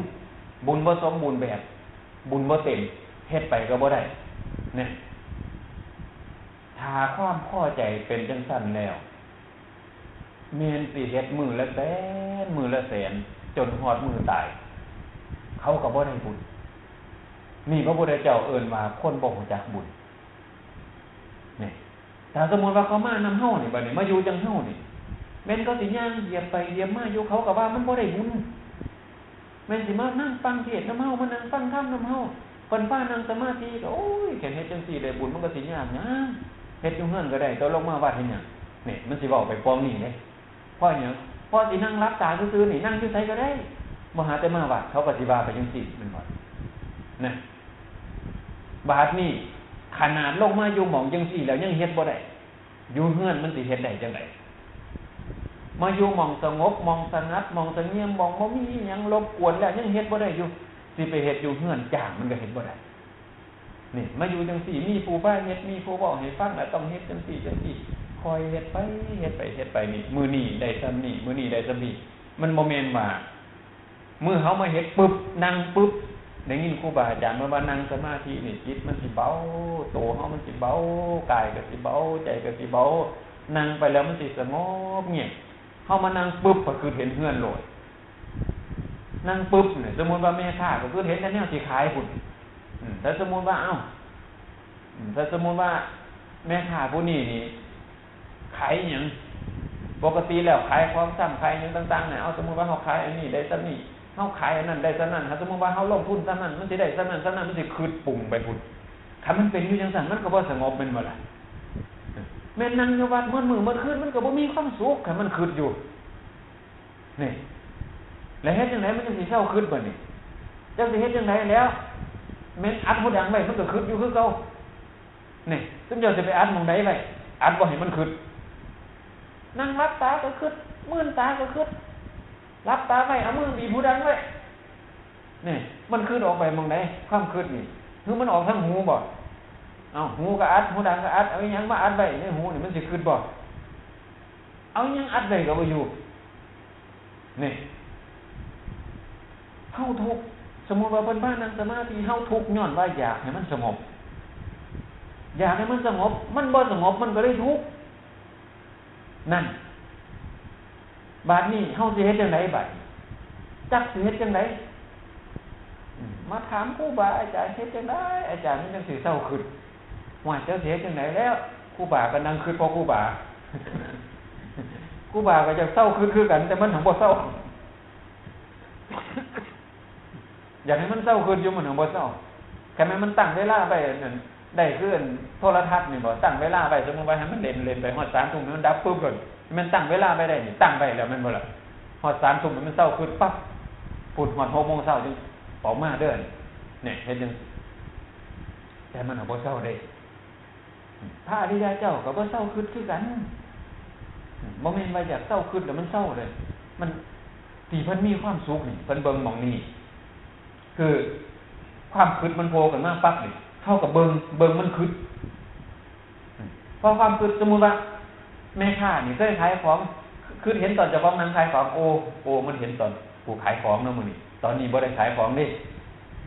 บุญบ่สมบูรณ์แบบ บุญบ่เต็ม เฮ็ดไปก็บ่ได้ เนี่ย ถ้าความพอใจเป็นจั่งซั้นแล้ว แม่นสิเฮ็ดมื้อละแสน มื้อละแสน จนฮอดมื้อตาย เขาก็บ่ได้บุญ นี่พระพุทธเจ้าเอิ้นว่าคนบ่รู้จักบุญ นี่ ถ้าสมมุติว่าเขามานำเฮานี่ บัดนี้มาอยู่จั่งเฮานี่ แม่นเขาสิย่างเหยียบไปเหยียบมาอยู่ เขาก็ว่ามันบ่ได้บุญ แม่นสิมานั่งฟังเทศน์นำเฮา มานั่งฟังธรรมนำเฮา เพิ่นพานั่งสมาธิก็ โอ้ย คันเฮ็ดจั่งซี้ได้บุญมันก็สิยากหยัง เฮ็ดอยู่เฮือนก็ได้ แต่ลงมาวัดเฮ็ดหยัง นี่ มันสิเว้าไปปองนี้เด้ เพราะหยัง เพราะสินั่งหลับตาซื่อๆนี่ นั่งอยู่ไสก็ได้ บ่หาแต่มาวัด เขาก็สิว่าไปจั่งซี้แม่นบ่ นะ บาดนี้ ขนาดลงมาอยู่หม่องจั่งซี้แล้วยังเฮ็ดบ่ได้ อยู่เฮือนมันสิเฮ็ดได้จั่งใด มาอยู่หม่องสงบ หม่องสงัด หม่องสงเงียม หม่องบ่มีอิหยังรบกวนแล้วยังเฮ็ดบ่ได้อยู่ สิไปเฮ็ดอยู่เฮือน จ้างมันก็เฮ็ดบ่ได้ นี่ มาอยู่จั่งซี้ มีผู้พาเฮ็ด มีผู้เว้าให้ฟัง แล้วต้องเฮ็ดจั่งซี้จั่งซี้ ค่อยเฮ็ดไป เฮ็ดไป เฮ็ดไป นี่ มื้อนี้ได้ส่ำนี้ มื้อนี้ได้ส่ำนี้ มันบ่แม่นว่า มื้อเฮามาเฮ็ดปึ๊บ นั่งปึ๊บ ได้ยินครูบาอาจารย์เพิ่นว่านั่งสมาธินี่จิตมันสิเบา โตเฮามันสิเบา กายก็สิเบา ใจก็สิเบา นั่งไปแล้วมันสิสงบเงียบ เฮามานั่งปึ๊บ ก็คือเห็นเฮือนโลด นั่งปึ๊บเนี่ย สมมุติว่าแม่ค้าก็คือเห็นแต่แนวสิขายพุ้น อืม ถ้าสมมุติว่า เอ้า อืม ถ้าสมมุติว่าแม่ค้าผู้นี้นี่ ขายอิหยัง ปกติแล้วขายของซ้ำ ขายอิหยังต่างๆเนี่ย เอา สมมุติว่าเฮาขายอันนี้ได้ส่ำนี้ เฮาขายอันนั้นได้ส่ำนั้น ถ้าสมมุติว่าเฮาลงทุนส่ำนั้น มันสิได้ส่ำนั้น ส่ำนั้น มันสิคิดปรุงไปพุ้น คันมันเป็นอยู่จั่งซั้น มันก็บ่สงบแม่นบ่ล่ะ แม่นนั่งอยู่วัดหมดมื้อหมดคืน มันก็บ่มีความสุข คันมันคิดอยู่ นี่ แล้วเฮ็ดจั่งใดมันจั่งสิเซาคิดบัดนี้ จักสิเฮ็ดจั่งใดแล้ว แม่นอัดหูดังไว้มันก็คิดอยู่คือเก่า นี่ ซุมเจ้าสิไปอัดหม่องใดไว้ อัดบ่ให้มันคิด นั่งหลับตาก็คิด มืนตาก็คิด หลับตาไว้ เอามือบีบหูดังไว้ นี่ มันคิดออกไปหม่องใด ความคิดนี่ คือมันออกทางหูบ่ เอา หูก็อัด หูดังก็อัด เอาอิหยังมาอัดไว้ในหูนี่ มันสิคิดบ่ เอาอิหยังอัดไว้ก็บ่อยู่ นี่ เฮาทุกข์ สมมุติว่าเพิ่นพานั่งสมาธิ เฮาทุกข์ย้อนว่าอยากให้มันสงบ อยากให้มันสงบ มันบ่สงบ มันก็เลยทุกข์ นั่น บาดนี้เฮาสิเฮ็ดจั่งใดบาดนี้ จักสิเฮ็ดจั่งใด อืม มาถามครูบาอาจารย์เฮ็ดจั่งใด อาจารย์มันจั่งสิเซาคิด ว่าเจ้าสิเฮ็ดจั่งใดแล้ว ครูบาก็นั่งคิด พอครูบา ครูบาก็อยากเซาคิดคือกัน แต่มันหั้นบ่เซา อยากให้มันเซาคิดอยู่ มันหั้นบ่เซา คันแม่นมันตั้งเวลาไว้นั่น ได้คืออันโทรทัศน์นี่บ่ ตั้งเวลาไว้ สมมุติว่าให้มันเล่น เล่นไปฮอดสามทุ่ม ให้มันดับปึ๊บโลด แม่นตั้งเวลาไว้ได้นี่ ตั้งไว้แล้วแม่นบ่ล่ะ ฮอดสามทุ่มให้มันเซาคิดปั๊บ พุ้นฮอดหกโมงเช้าจึงออกมาเด้อ เนี่ย เฮ็ดจั่ง แต่มันหั้นบ่เซาเด้ พระอริยะเจ้าก็บ่เซาคิดคือกัน บ่แม่นว่าอยากเซาคิดแล้วมันเซาเลย มัน ที่เพิ่นมีความสุขนี่ เพิ่นเบิ่งหม่องนี้ คือความคิดมันโผล่ขึ้นมาปั๊บนี่ เฮาก็เบิ่ง เบิ่งมันคิด พอความคิด สมมุติว่า แม่ค้านี่เคยขายของ คิดเห็นตอนเจ้าของนั่งขายของ โอ้ โอ้ มันเห็นตอนกูขายของเนาะมื้อนี้ ตอนนี้บ่ได้ขายของเด้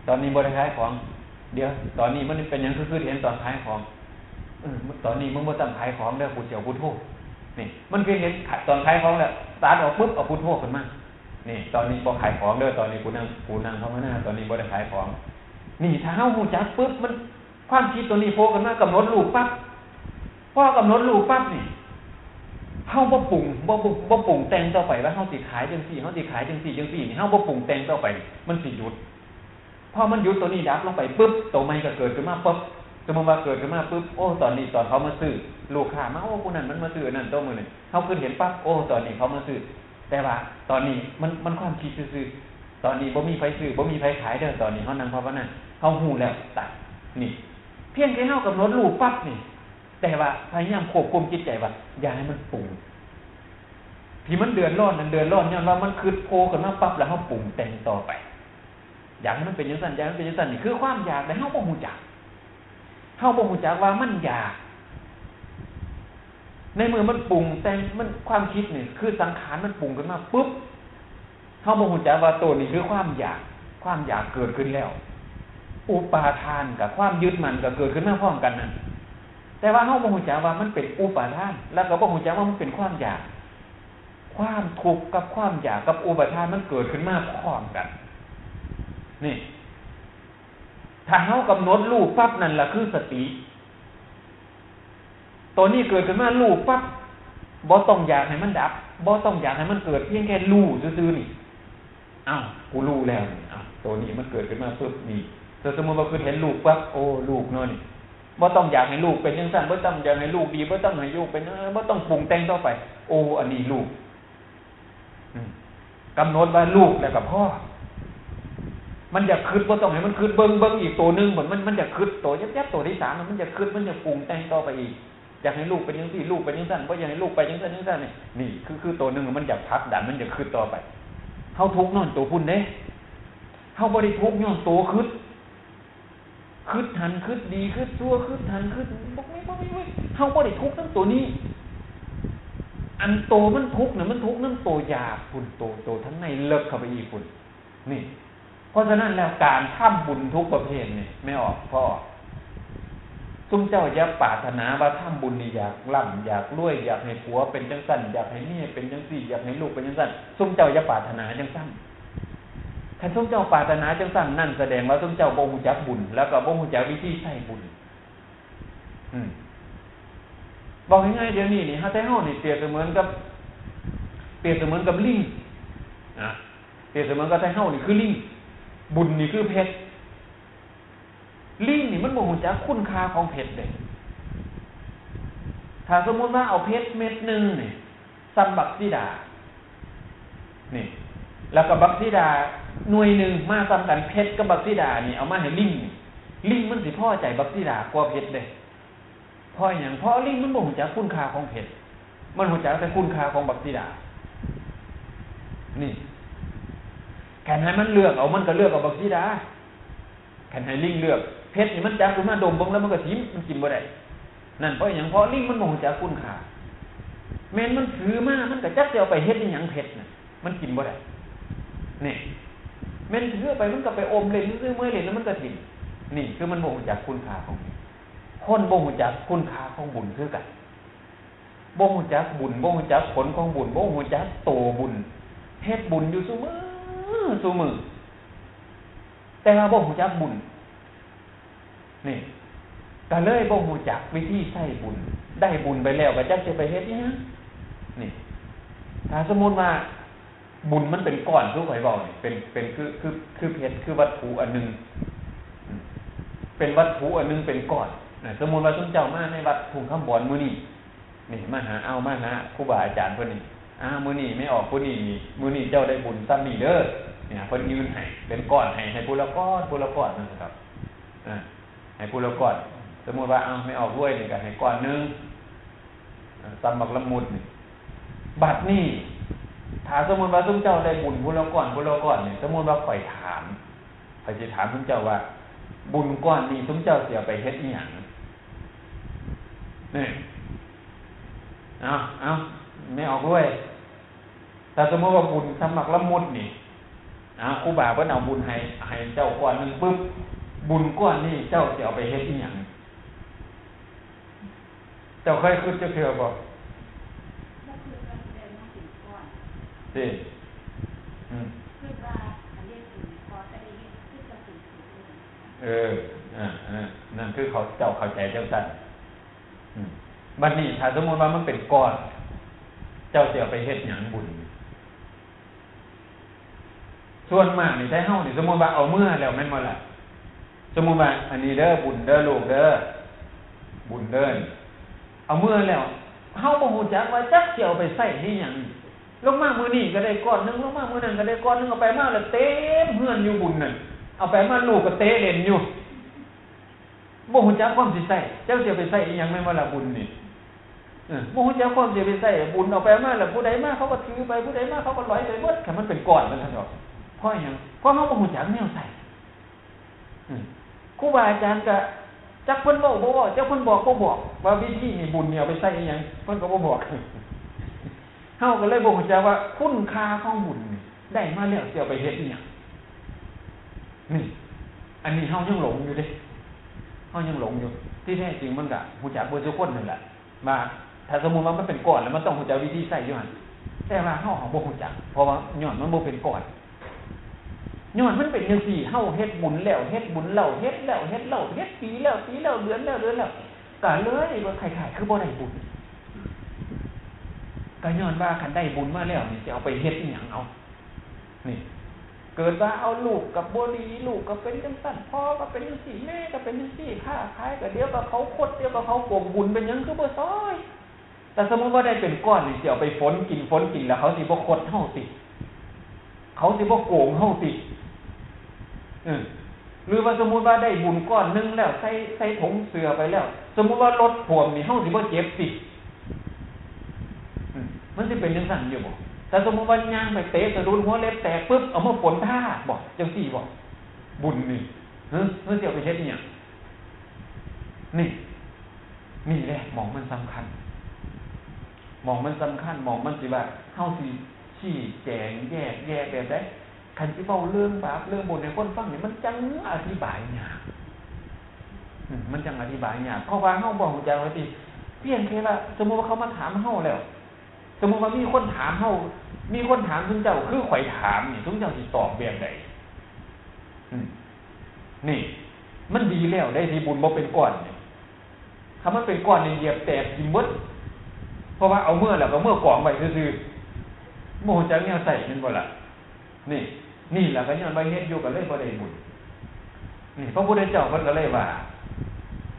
ตอนนี้บ่ได้ขายของ เดี๋ยว ตอนนี้มันเป็นหยังคือคิดเห็นตอนขายของ เออ ตอนนี้มึงบ่ต้องขายของเด้อ กูสิเอาพุทโธ นี่ มันคิดเห็นตอนขายของแล้ว ตัดออกปุ๊บ เอาพุทโธขึ้นมา นี่ ตอนนี้บ่ขายของเด้อ ตอนนี้กูนั่ง กูนั่งภาวนา ตอนนี้บ่ได้ขายของ นี่ ถ้าเฮารู้จักปุ๊บ มัน ความคิดตัวนี้โผล่ขึ้นมา กำหนดรู้ปั๊บ พอกำหนดรู้ปั๊บนี่ เฮาบ่ปรุง บ่ บ่ บ่ปรุงแต่งต่อไปว่าเฮาสิขายจั่งซี้ เฮาสิขายจั่งซี้ จั่งซี้นี่ เฮาบ่ปรุงแต่งต่อไป มันสิหยุด พอมันหยุดตัวนี้ดับลงไปปุ๊บ ตัวใหม่ก็เกิดขึ้นมาปุ๊บ สมมุติว่าเกิดขึ้นมาปุ๊บ โอ้ ตอนนี้ตอนเขามาซื้อ ลูกค้ามา โอ้ ผู้นั้นมันมาซื้ออันนั้นตัวมื้อนี้ เฮาคิดเห็นปั๊บ โอ้ ตอนนี้เขามาซื้อ แต่ว่าตอนนี้มัน มันความคิดซื่อๆ ตอนนี้บ่มีไผซื้อ บ่มีไผขายเด้อ ตอนนี้เฮานั่งภาวนา เฮารู้แล้ว ตัด นี่ เพียงแค่เฮากำหนดรู้ปั๊บนี่ แต่ว่าพยายามควบคุมจิตใจว่าอย่าให้มันปรุง ที่มันเดือดร้อนนั้นเดือดร้อนย้อนว่ามันคิดโผล่ขึ้นมาปั๊บแล้วเฮาปรุงแต่งต่อไป อยากให้มันเป็นจังซั่น อยากให้มันเป็นจังซั่น นี่คือความอยาก แต่เฮาบ่ฮู้จัก เฮาบ่ฮู้จักว่ามันอยาก ในเมื่อมันปรุงแต่ง มัน ความคิดนี่คือสังขารมันปรุงขึ้นมาปุ๊บ เฮาบ่ฮู้จักว่าตัวนี้คือความอยาก ความอยากเกิดขึ้นแล้ว อุปาทานกับความยึดมั่นก็เกิดขึ้นมาพร้อมกันนั่น แต่ว่าเฮาบ่ฮู้จักว่ามันเป็นอุปาทาน แล้วก็บ่ฮู้จักว่ามันเป็นความอยาก ความทุกข์กับความอยากกับอุปาทานมันเกิดขึ้นมาพร้อมกัน นี่ ถ้าเฮากำหนดรู้ปั๊บ นั่นล่ะคือสติ ตัวนี้เกิดขึ้นมารู้ปั๊บ บ่ต้องอยากให้มันดับ บ่ต้องอยากให้มันเกิด เพียงแค่รู้ซื่อๆนี่ อ้าว กูรู้แล้วนี่ อ้าว ตัวนี้มันเกิดขึ้นมาปุ๊บนี่ ตัวสมมุติว่าคือเห็นลูกปั๊บ โอ้ ลูกเนาะนี่ บ่ต้องอยากให้ลูกเป็นจังซั่น บ่ต้องอยากให้ลูกดี บ่ต้องให้ลูกเป็น เออ บ่ต้องปรุงแต่งต่อไป โอ้ อันนี้ลูก อืม กำหนดว่าลูกแล้วก็พอ มันอยากคิด บ่ต้องให้มันคิด เบิ่ง เบิ่งอีกตัวหนึ่ง มัน มัน มันอยากคิด ตัวแยบๆ ตัวที่สามน่ะ มันอยากคิด มันอยากปรุงแต่งต่อไปอีก อยากให้ลูกเป็นจังซี่ ลูกเป็นจังซั่น บ่อยากให้ลูกไปจังซั่นจังซั่นนี่ นี่คือ คือตัวหนึ่ง มันอยากผลักดัน มันอยากคิดต่อไป เฮาทุกข์ย้อนตัวพุ้นเด้ เฮาบ่ได้ทุกข์ย้อนตัวคิด คิดหั้นคิดดี คิดชั่ว คิดหั้นคิด บ่มี บ่มีเว้ย เฮาบ่ได้ทุกข์นำตัวนี้ อันโตมันทุกข์น่ะ มันทุกข์นำโตอยากพุ้น โต โตทางในเลิกเข้าไปอีกพุ้น นี่ เพราะฉะนั้นแล้วการทำบุญทุกประเภทนี่ แม่ออก พ่อออก ซุมเจ้าอย่าปรารถนาว่าทำบุญนี่อยากร่ำอยากรวย อยากให้ผัวเป็นจังซั่น อยากให้เมียเป็นจังซี่ อยากให้ลูกเป็นจังซั่น ซุมเจ้าอย่าปรารถนาจังซั่น คันซุมเจ้าปรารถนาจังซั่น นั่นแสดงว่าซุมเจ้าบ่ฮู้จักบุญ แล้วก็บ่ฮู้จักวิธีใช้บุญ อืม บอกง่ายๆ เดี๋ยวนี้นี่ ถ้าไทเฮานี่เปรียบเสมือนกับ เปรียบเสมือนกับลิง นะ เปรียบเสมือนกับไทเฮานี่คือลิง บุญนี่คือเพชร ลิงนี่มันบ่ฮู้จักคุณค่าของเพชรเด้ ถ้าสมมุติว่าเอาเพชรเม็ดหนึ่งนี่ ส่ำบักสีดา นี่ แล้วก็บักสีดาหน่วยหนึ่งมาส่ำกัน เพชรกับบักสีดานี่เอามาให้ลิงนี่ ลิงมันสิพอใจบักสีดากว่าเพชรเด้ เพราะหยัง เพราะลิงมันบ่ฮู้จักคุณค่าของเพชร มันฮู้จักแต่คุณค่าของบักสีดา นี่ คันให้มันเลือกเอา มันก็เลือกเอาบักสีดา คันให้ลิงเลือก เพชรนี่มันจับขึ้นมาดมเบิ่งแล้วมันก็ถิ้ม มันกินบ่ได้ นั่นเพราะหยัง เพราะลิงมันบ่ฮู้จักคุณค่า แม่นมันถือมา มันก็จักสิเอาไปเฮ็ดอิหยังเพชรน่ะ มันกินบ่ได้ นี่ แม่นถือไปมันก็ไปอมเล่นซื่อๆ เมื่อยเล่นแล้วมันก็ถิ้ม นี่คือมันบ่ฮู้จักคุณค่าของเพชร คนบ่ฮู้จักคุณค่าของบุญคือกัน บ่ฮู้จักบุญ บ่ฮู้จักผลของบุญ บ่ฮู้จักโตบุญ เฮ็ดบุญอยู่ซุมื้อซุมื้อ แต่ว่าบ่ฮู้จักบุญ นี่ ก็เลยบ่ฮู้จักวิธีใช้บุญ ได้บุญไปแล้วก็จักสิไปเฮ็ดอิหยัง นี่ ถ้าสมมุติว่าบุญมันเป็นก้อน คือข้อยเว้านี่ เป็น เป็นคือ คือ คือเพชร คือวัตถุอันหนึ่ง อืม เป็นวัตถุอันหนึ่งเป็นก้อน นะ สมมุติว่าซุมเจ้ามาในวัดทุ่งคำบอนมื้อนี้ นี่ มาหา เอา มาหาครูบาอาจารย์เพิ่นนี่ อ้าว มื้อนี้แม่ออกผู้นี้นี่ มื้อนี้เจ้าได้บุญส่ำนี้เด้อ เนี่ย เพิ่นยื่นให้ เป็นก้อนให้ ให้ผู้ละก้อน ผู้ละก้อนนั่นนะครับ อ่า ให้ผู้ละก้อน สมมุติว่า เอา แม่ออกรวยนี่ก็ให้ก้อนหนึ่ง อ่า ส่ำบักละมุดนี่ บัดนี้ ถ้าสมมุติว่าซุมเจ้าได้บุญผู้ละก้อน ผู้ละก้อนนี่ สมมุติว่าข้อยถาม ข้อยสิถามซุมเจ้าว่า บุญก้อนนี้ซุมเจ้าสิเอาไปเฮ็ดอิหยัง นี่ เอา เอา แม่ออกรวย ถ้าสมมุติว่าบุญส่ำบักละมุดนี่ เอา ครูบาเพิ่นเอาบุญให้ ให้เจ้าก้อนหนึ่งปุ๊บ บุญก้อนนี้เจ้าสิเอาไปเฮ็ดอิหยัง เจ้าเคยคิดจักเทื่อบ่ บ่คิดว่าสิได้มาเป็นก้อน ติ อืม คิดว่าอันนี้บุญขอแต่ได้เฮ็ดคือจะเป็นสุขเลย เออ อ่า อ่า นั่นคือเขา เจ้าเข้าใจจังซั่น อืม บัดนี้ถ้าสมมุติว่ามันเป็นก้อน เจ้าสิเอาไปเฮ็ดหยังบุญ ส่วนมากนี่ไทเฮานี่ สมมุติว่าเอาเมือแล้วแม่นบ่ล่ะ สมมุติว่าอันนี้เด้อ บุญเด้อลูกเด้อ บุญเด้อ เอาเมือแล้ว เฮาบ่ฮู้จักว่าจักสิเอาไปใช้เฮ็ดหยัง ลงมามื้อนี้ก็ได้ก้อนหนึ่ง ลงมามื้อนั้นก็ได้ก้อนหนึ่ง เอาไปมาแล้วเต็มเฮือนอยู่บุญนั่น เอาไปมาลูกก็เตะเล่นอยู่ บ่ฮู้จักความสิใช้ เจ้าสิเอาไปใช้อิหยังแม่นบ่ล่ะบุญนี่ เออ บ่ฮู้จักความสิเอาไปใช้ บุญเอาไปมาแล้วผู้ใดมาเขาก็ถือไป ผู้ใดมาเขาก็ลอยไปเบิด คันมันเป็นก้อนนั่นเถาะ เพราะอิหยัง เพราะเฮาบ่ฮู้จักแนวใช้ อืม ครูบาอาจารย์ก็จักเพิ่นเว้าบ่เว้า จักเพิ่นบอกบ่บอก ว่าวิธีนี่บุญนี่เอาไปใช้อิหยัง เพิ่นก็บ่บอก เฮาก็เลยบ่ฮู้จักว่าคุณค่าของบุญนี่ ได้มาแล้วสิเอาไปเฮ็ดอิหยัง นี่ อันนี้เฮายังหลงอยู่เด้ เฮายังหลงอยู่ ที่แท้จริงมันก็ฮู้จักเบิดทุกคนนั่นแหละ ว่าถ้าสมมุติว่ามันเป็นก้อนแล้วมันต้องฮู้จักวิธีใช้อยู่หั่น แต่ว่าเฮาบ่ฮู้จัก เพราะว่าย้อนมันบ่เป็นก้อน ย้อนมันเป็นจังซี่ เฮาเฮ็ดบุญแล้ว เฮ็ดบุญเล่า เฮ็ดแล้ว เฮ็ดเล่า เฮ็ดปีแล้ว ปีแล้ว เดือนแล้ว เดือนแล้ว ก็เลยว่าคล้ายๆ คือบ่ได้บุญ ก็ย้อนว่าคันได้บุญมาแล้วนี่สิเอาไปเฮ็ดอิหยังเอา นี่ เกิดว่าเอาลูกก็บ่ดี ลูกก็เป็นจังซั่น พ่อก็เป็นจังซี่ แม่ก็เป็นจังซี่ ค้าขายก็เดี๋ยวก็เขาคด เดี๋ยวก็เขาโกง บุญเป็นหยังคือบ่ซอย แต่สมมุติว่าได้เป็นก้อนนี่สิเอาไปฝนกิน ฝนกินแล้วเขาสิบ่คดเฮาติ เขาสิบ่โกงเฮาติ เออ หรือว่าสมมุติว่าได้บุญก้อนหนึ่งแล้ว ใส่ ใส่ถุงเสื้อไปแล้ว สมมุติว่ารถท่วมนี่เฮาสิบ่เจ็บติ อืม มันสิเป็นจังซั่นอยู่บ่ ถ้าสมมุติว่าย่างไปเตะสะดุดหัวเล็บแตกปึ๊บ เอามาฝนทาบ่ จังซี่บ่ บุญนี่ ฮะ เฮาสิเอาไปเฮ็ดอิหยัง นี่ นี่แหละหม่องมันสำคัญ หม่องมันสำคัญ หม่องมันสิว่า เฮาสิชี้แจงแยกแยะแบบใด คันสิเว้าเรื่องบาปเรื่องบุญให้คนฟังนี่ มันจั่งอธิบายยาก อืม มันจั่งอธิบายยาก เพราะว่าเฮาบ่ฮู้จักว่าติ เพียงแค่ว่า สมมุติว่าเขามาถามเฮาแล้ว สมมุติว่ามีคนถามเฮา มีคนถามซุมเจ้า คือข้อยถามนี่ ซุมเจ้าสิตอบแบบใด อืม นี่ มันดีแล้วได้ที่บุญบ่เป็นก้อนนี่ ถ้ามันเป็นก้อนนี่เหยียบแตกกินหมด เพราะว่าเอาเมือแล้วก็เมือกองไว้ซื่อๆ บ่ฮู้จักแนวใช้แม่นบ่ล่ะ นี่ นี่ล่ะก็ย้อนว่าเฮ็ดอยู่ก็เลยบ่ได้บุญ นี่ พระพุทธเจ้าเพิ่นก็เลยว่า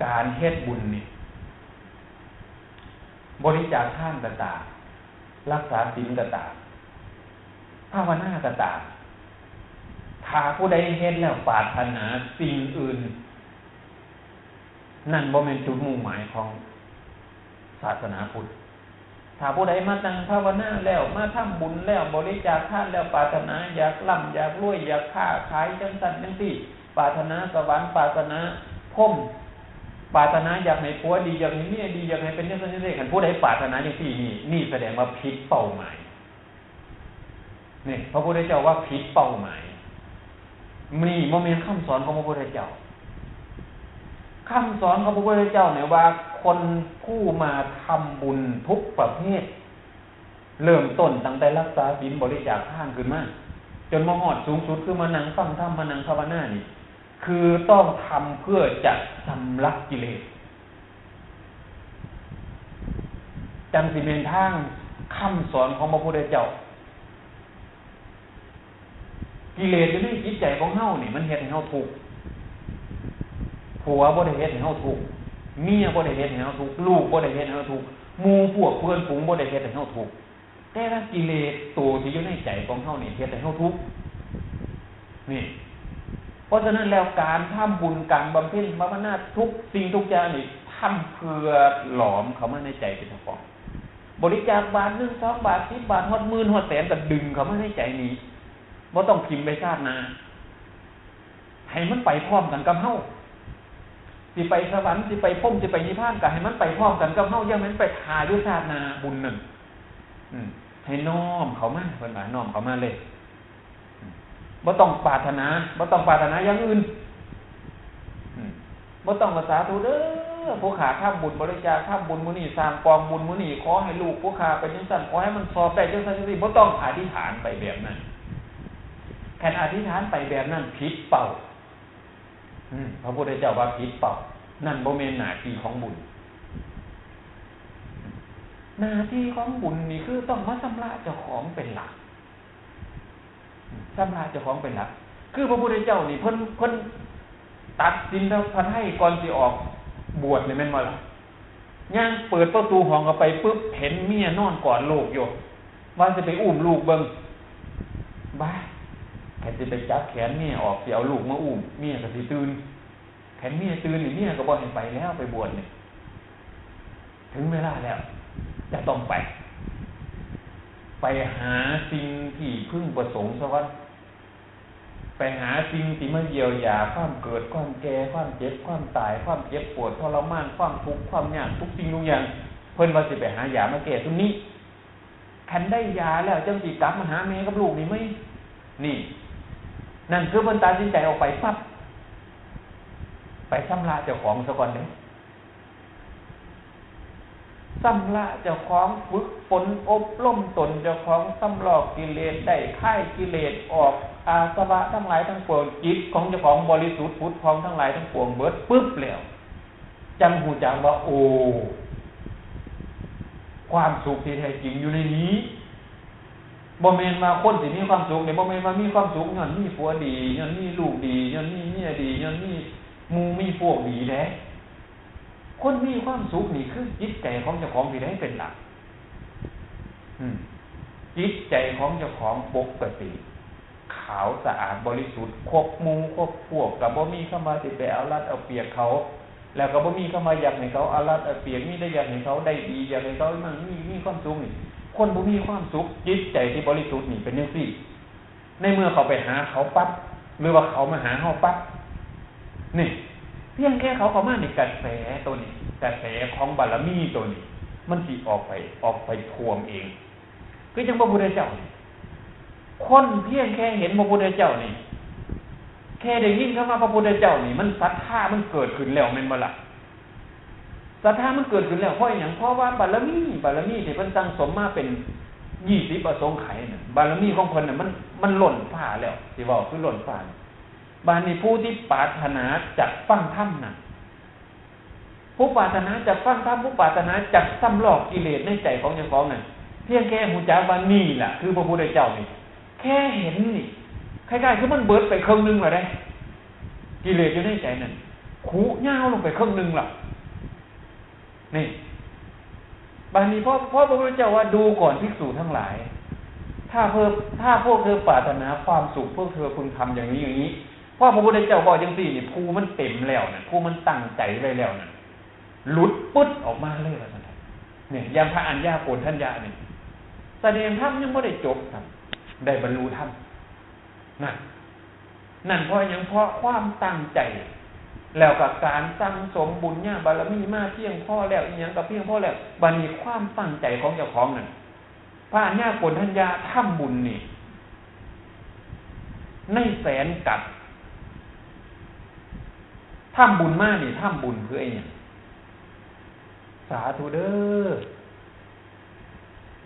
การเฮ็ดบุญนี่ บริจาคทานก็ตาม รักษาศีลก็ตาม ภาวนาก็ตาม ถ้าผู้ใดเฮ็ดแล้วปรารถนาสิ่งอื่น นั่นบ่แม่นจุดมุ่งหมายของศาสนาพุทธ ถ้าผู้ใดมานั่งภาวนาแล้ว มาทำบุญแล้ว บริจาคทานแล้ว ปรารถนาอยากร่ำอยากรวย อยากค้าขายจังซั่นจังซี่ ปรารถนาสวรรค์ ปรารถนาพรหม ปรารถนาอยากให้ผัวดี อยากให้เมียดี อยากให้เป็นจังซั่นจังซี่ คันผู้ใดปรารถนาจังซี่นี่ นี่แสดงว่าผิดเป้าหมาย นี่ พระพุทธเจ้าว่าผิดเป้าหมาย นี่บ่แม่นคำสอนของพระพุทธเจ้า คำสอนของพระพุทธเจ้าเนี่ยว่า คนผู้มาทำบุญทุกประเภท เริ่มต้นตั้งแต่รักษาศีล บริจาคทานขึ้นมา จนมาฮอดสูงสุดคือมานั่งฟังธรรม มานั่งภาวนานี่ คือต้องทำเพื่อจะชำระกิเลส จั่งสิแม่นทางคำสอนของพระพุทธเจ้า กิเลสอยู่ในจิตใจของเฮานี่ มันเฮ็ดให้เฮาทุกข์ ผัวบ่ได้เฮ็ดให้เฮาทุกข์ เมียบ่ได้เฮ็ดให้เฮาทุกข์ ลูกบ่ได้เฮ็ดให้เฮาทุกข์ หมู่พวกเพื่อนฝูงบ่ได้เฮ็ดให้เฮาทุกข์ แต่ว่ากิเลสตัวที่อยู่ในใจของเฮานี่เฮ็ดให้เฮาทุกข์ นี่ เพราะฉะนั้นแล้วการทำบุญ การบำเพ็ญภาวนา ทุกสิ่งทุกอย่างนี่ทำเพื่อหลอมเข้ามาในใจเป็นเจ้าของ บริจาคบาทหนึ่ง สองบาท สิบบาท ฮอดหมื่น ฮอดแสน ก็ดึงเข้ามาในใจนี่ บ่ต้องถิ่มไปชาติหน้า ให้มันไปพร้อมกันกับเฮา สิไปสวรรค์ สิไปพรหม สิไปนิพพาน ก็ให้มันไปพร้อมกันกับเฮา อย่าให้มันไปถ่าอยู่ชาติหน้าบุญนั่น อืม ให้น้อมเข้ามา เพิ่นว่าน้อมเข้ามาเลย อืม บ่ต้องปรารถนา บ่ต้องปรารถนาอย่างอื่น อืม บ่ต้องว่า "สาธุเด้อ ผู้ข้าทำบุญบริจาค ทำบุญมื้อนี้ สร้างกองบุญมื้อนี้ ขอให้ลูกผู้ข้าเป็นจังซั่น ขอให้มันสอบได้จังซั่นจังซี่" บ่ต้องอธิษฐานไปแบบนั้น คันอธิษฐานไปแบบนั้นผิดเป้า อืม พระพุทธเจ้าว่าผิดเป้า นั่นบ่แม่นหน้าที่ของบุญ หน้าที่ของบุญนี่คือต้องมาชำระเจ้าของเป็นหลัก ชำระเจ้าของเป็นหลัก คือพระพุทธเจ้านี่เพิ่น เพิ่นตัดสินพระทัยก่อนสิออกบวชนี่แม่นบ่ล่ะ ย่างเปิดประตูห้องเข้าไปปุ๊บ เห็นเมียนอนกอดลูกอยู่ ว่าสิไปอุ้มลูกเบิ่ง บ้า ใครสิไปจับแขนเมียออกสิเอาลูกมาอุ้ม เมียก็สิตื่น คันเมียตื่นนี่ เมียก็บ่ให้ไปแล้ว ไปบวชนี่ ถึงเวลาแล้ว จะต้องไป ไปหาสิ่งที่พึงประสงค์ซะก่อน ไปหาสิ่งที่มาเยียวยาความเกิด ความแก่ ความเจ็บ ความตาย ความเจ็บปวดทรมาน ความทุกข์ ความยาก ทุกสิ่งทุกอย่าง เพิ่นว่าสิไปหายามาแก้ซุมนี้ คันได้ยาแล้วจั่งสิกลับมาหาแม่กับลูกนี่ไหม นี่ นั่นคือเพิ่นตัดสินใจออกไปปั๊บ ไปชำระเจ้าของซะก่อนเด้ ชำระเจ้าของ ฝึกฝนอบรมตนเจ้าของ ชำระกิเลสได้ คลายกิเลสออก อาสวะทั้งหลายทั้งปวง จิตของเจ้าของบริสุทธิ์ผุดผ่องทั้งหลายทั้งปวงเบิดปึ๊บแล้ว จั่งฮู้จักว่า โอ้ ความสุขที่แท้จริงอยู่ในนี้ บ่แม่นว่าคนสิมีความสุขนี่ บ่แม่นว่ามีความสุขย้อนมีผัวดี ย้อนมีลูกดี ย้อนมีเมียดี ย้อนมีหมู่มีพวกดีเด้ คนมีความสุขนี่คือจิตใจของเจ้าของที่ได้เป็นหลัก อืม จิตใจของเจ้าของปกติ ขาวสะอาดบริสุทธิ์ คบหมู่คบพวก ก็บ่มีคำว่าสิไปเอารัดเอาเปรียบเขา แล้วก็บ่มีคำว่าอยากให้เขาเอารัดเอาเปรียบ มีแต่อยากให้เขาได้ดี อยากให้เขามั่งมี มีความสุขนี่ คนบ่มีความสุข จิตใจที่บริสุทธิ์นี่เป็นจั่งซี้ ในเมื่อเขาไปหาเขาปั๊บ หรือว่าเขามาหาเฮาปั๊บ นี่ เพียงแค่เขาเข้ามานี่ กระแสตัวนี้ กระแสของบารมีตัวนี้ มันสิออกไป ออกไปท่วมเอง คือจั่งพระพุทธเจ้านี่ คนเพียงแค่เห็นพระพุทธเจ้านี่ แค่ได้ยินคำว่าพระพุทธเจ้านี่ มันศรัทธามันเกิดขึ้นแล้วแม่นบ่ล่ะ ศรัทธามันเกิดขึ้นแล้ว เพราะอิหยัง เพราะว่าบารมี บารมีที่เพิ่นสั่งสมมาเป็นยี่สิบอสงไขยน่ะ บารมีของเพิ่นน่ะ มัน มันล้นฟ้าแล้ว สิเว้าคือล้นฟ้า บาดนี้ผู้ที่ปรารถนาจักฟังธรรมน่ะ ผู้ปรารถนาจักฟังธรรม ผู้ปรารถนาจักสำรอกกิเลสในใจของเจ้าของน่ะ เพียงแค่ฮู้จักว่านี่ล่ะ คือพระพุทธเจ้านี่ แค่เห็นนี่ คล้ายๆ คือมันเบิดไปครึ่งหนึ่งแล้วเด้ กิเลสอยู่ในใจนั่น ขูดยาวลงไปครึ่งหนึ่งแล้ว นี่ บาดนี้พอ พอพระพุทธเจ้าว่า ดูก่อนภิกษุทั้งหลาย ถ้าเธอ ถ้าพวกเธอปรารถนาความสุข พวกเธอพึงทำอย่างนี้อย่างนี้ พอพระพุทธเจ้าบอกจั่งซี้นี่ ภูมันเต็มแล้วน่ะ ภูมันตั้งใจไว้แล้วน่ะ หลุดปึ๊ดออกมาเลยว่าซั่นเถาะ เนี่ย อย่างพระอัญญาโกณฑัญญานี่ แสดงธรรมยังบ่ได้จบครับ ได้บรรลุธรรม นะ นั่นเพราะหยัง เพราะความตั้งใจ แล้วก็การสั่งสมบุญญาบารมีมาเพียงพอแล้ว อีหยังก็เพียงพอแล้ว บัดนี้ความตั้งใจของเจ้าของนั่น พระอัญญาโกณฑัญญาทำบุญนี่ ในแสนกัป ทำบุญมานี่ ทำบุญเพื่ออีหยัง สาธุเด้อ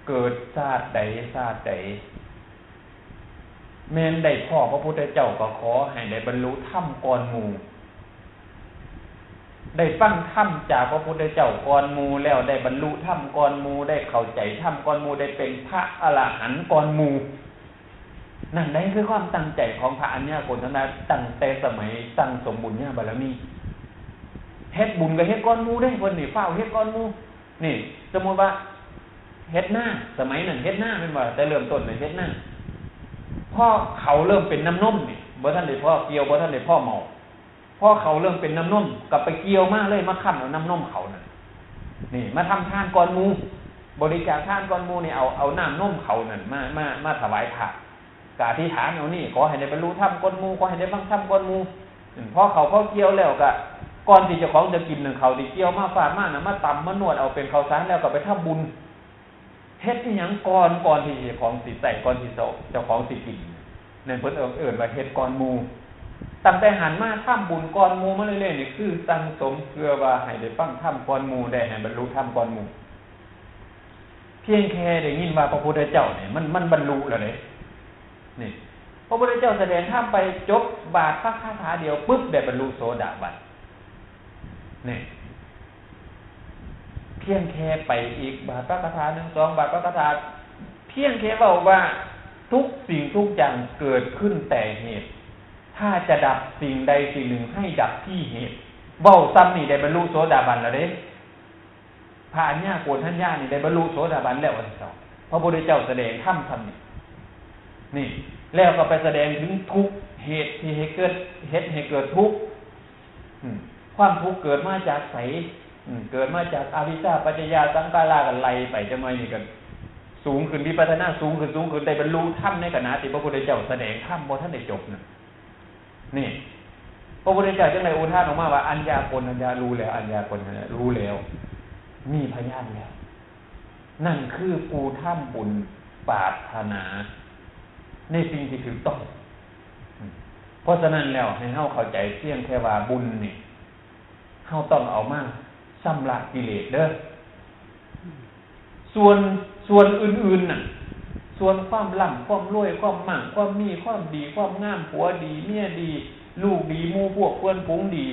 เกิดชาติใดชาติใด แม่นได้พ้อพระพุทธเจ้าก็ขอให้ได้บรรลุธรรมก่อนหมู่ ได้ฟังธรรมจากพระพุทธเจ้าก่อนหมู่ แล้วได้บรรลุธรรมก่อนหมู่ ได้เข้าใจธรรมก่อนหมู่ ได้เป็นพระอรหันต์ก่อนหมู่ นั่นได้คือความตั้งใจของพระอัญญาโกณฑัญญาตั้งแต่สมัยสั่งสมบุญญาบารมี เฮ็ดบุญก็เฮ็ดก่อนหมู่เด้ เพิ่นนี่ฟ้าวเฮ็ดก่อนหมู่ นี่ สมมุติว่า เฮ็ดนา สมัยนั้นเฮ็ดนาแม่นบ่ แต่เริ่มต้นน่ะเฮ็ดนา พอเขาเริ่มเป็นน้ำนมนี่ บ่ทันได้พ้อเกี่ยว บ่ทันได้พ้อเหมา พอเขาเริ่มเป็นน้ำนม ก็ไปเกี่ยวมาเลย มาคั่นเอาน้ำนมเขานั่น นี่ มาทำทานก่อนหมู่ บริจาคทานก่อนหมู่นี่ เอา เอาน้ำนมเขานั่นมา มา มาถวายพระ ก็อธิษฐานเอานี่ ขอให้ได้บรรลุธรรมก่อนหมู่ ขอให้ได้ฟังธรรมก่อนหมู่ อืม พอเขา พอเกี่ยวแล้วก็ ก่อนที่เจ้าของจะกินนั่น เขาที่เกี่ยวมาฟาดมาน่ะ มาตำมานวดเอาเป็นข้าวสารแล้วก็ไปทำบุญ เฮ็ดอีหยังก่อน ก่อนที่เจ้าของสิใช้ ก่อนที่เจ้า เจ้าของสิกิน นั่นเพิ่นเอิ้น เอิ้นว่าเฮ็ดก่อนหมู่ ตั้งแต่หั้นมาทำบุญก่อนหมู่มาเรื่อยๆ นี่คือสั่งสมเพื่อว่าให้ได้ฟังธรรมก่อนหมู่ ได้ให้บรรลุธรรมก่อนหมู่ เพียงแค่ได้ยินว่าพระพุทธเจ้าเนี่ย มัน มันบรรลุแล้วเด้ นี่ พระพุทธเจ้าแสดงธรรมไปจบบาทพระคาถาเดียวปุ๊บ ได้บรรลุโสดาบัน นี่ เพียงแค่ไปอีกบาทพระคาถาหนึ่งสองบาทพระคาถา เพียงแค่เว้าว่าทุกสิ่งทุกอย่างเกิดขึ้นแต่เหตุ ถ้าจะดับสิ่งใดสิ่งหนึ่งให้ดับที่เหตุ เว้าซ้ำนี่ได้บรรลุโสดาบันแล้วเด้ พระอัญญาโกณฑัญญานี่ได้บรรลุโสดาบันแล้วว่าซั่นเถาะ พระพุทธเจ้าแสดงธรรมซ้ำนี่ นี่ แล้วก็ไปแสดงถึงทุกข์ เหตุที่ให้เกิด เหตุให้เกิดทุกข์ อืม ความทุกข์เกิดมาจากไส อืม เกิดมาจากอวิชชาปัจจยาสังขารา ก็ไล่ไปจักหน่อยนี่ก็สูงขึ้น วิปัสสนาสูงขึ้น สูงขึ้น ได้บรรลุธรรมในขณะที่พระพุทธเจ้าแสดงธรรมบ่ทันได้จบนั่น นี่ พระพุทธเจ้าจึงได้อุทานออกมาว่า อัญญาโกณฑัญญา รู้แล้ว อัญญาโกณฑัญญา รู้แล้ว มีพยานแล้ว นั่นคือผู้ทำบุญปรารถนาในสิ่งที่ถูกต้อง เพราะฉะนั้นแล้วให้เฮาเข้าใจเพียงแค่ว่าบุญนี่ เฮาต้องเอามาชำระกิเลสเด้อ ส่วน ส่วนอื่นๆน่ะ ส่วนความร่ำความรวย ความมั่งความมี ความดีความงาม ผัวดี เมียดี ลูกดี หมู่พวกเพื่อนฝูงดี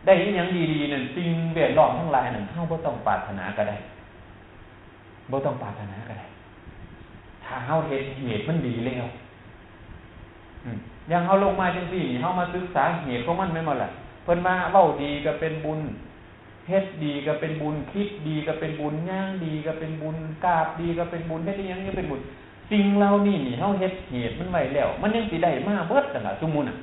ได้อิหยังดีๆนั่น สิ่งแวดล้อมทั้งหลายนั่น เฮาบ่ต้องปรารถนาก็ได้ บ่ต้องปรารถนาก็ได้ ถ้าเฮาเฮ็ดเหตุมันดีแล้ว อืม อย่างเฮาลงมาจังซี่นี่ เฮามาศึกษาเหตุของมันแม่นบ่ล่ะ เพิ่นว่าเว้าดีก็เป็นบุญ เฮ็ดดีก็เป็นบุญ คิดดีก็เป็นบุญ ย่างดีก็เป็นบุญ กราบดีก็เป็นบุญ เฮ็ดอิหยังก็เป็นบุญ สิ่งเหล่านี้นี่ เฮาเฮ็ดเหตุมันไว้แล้ว มันยังสิได้มาเบิดนั่นล่ะ สมมุติน่ะ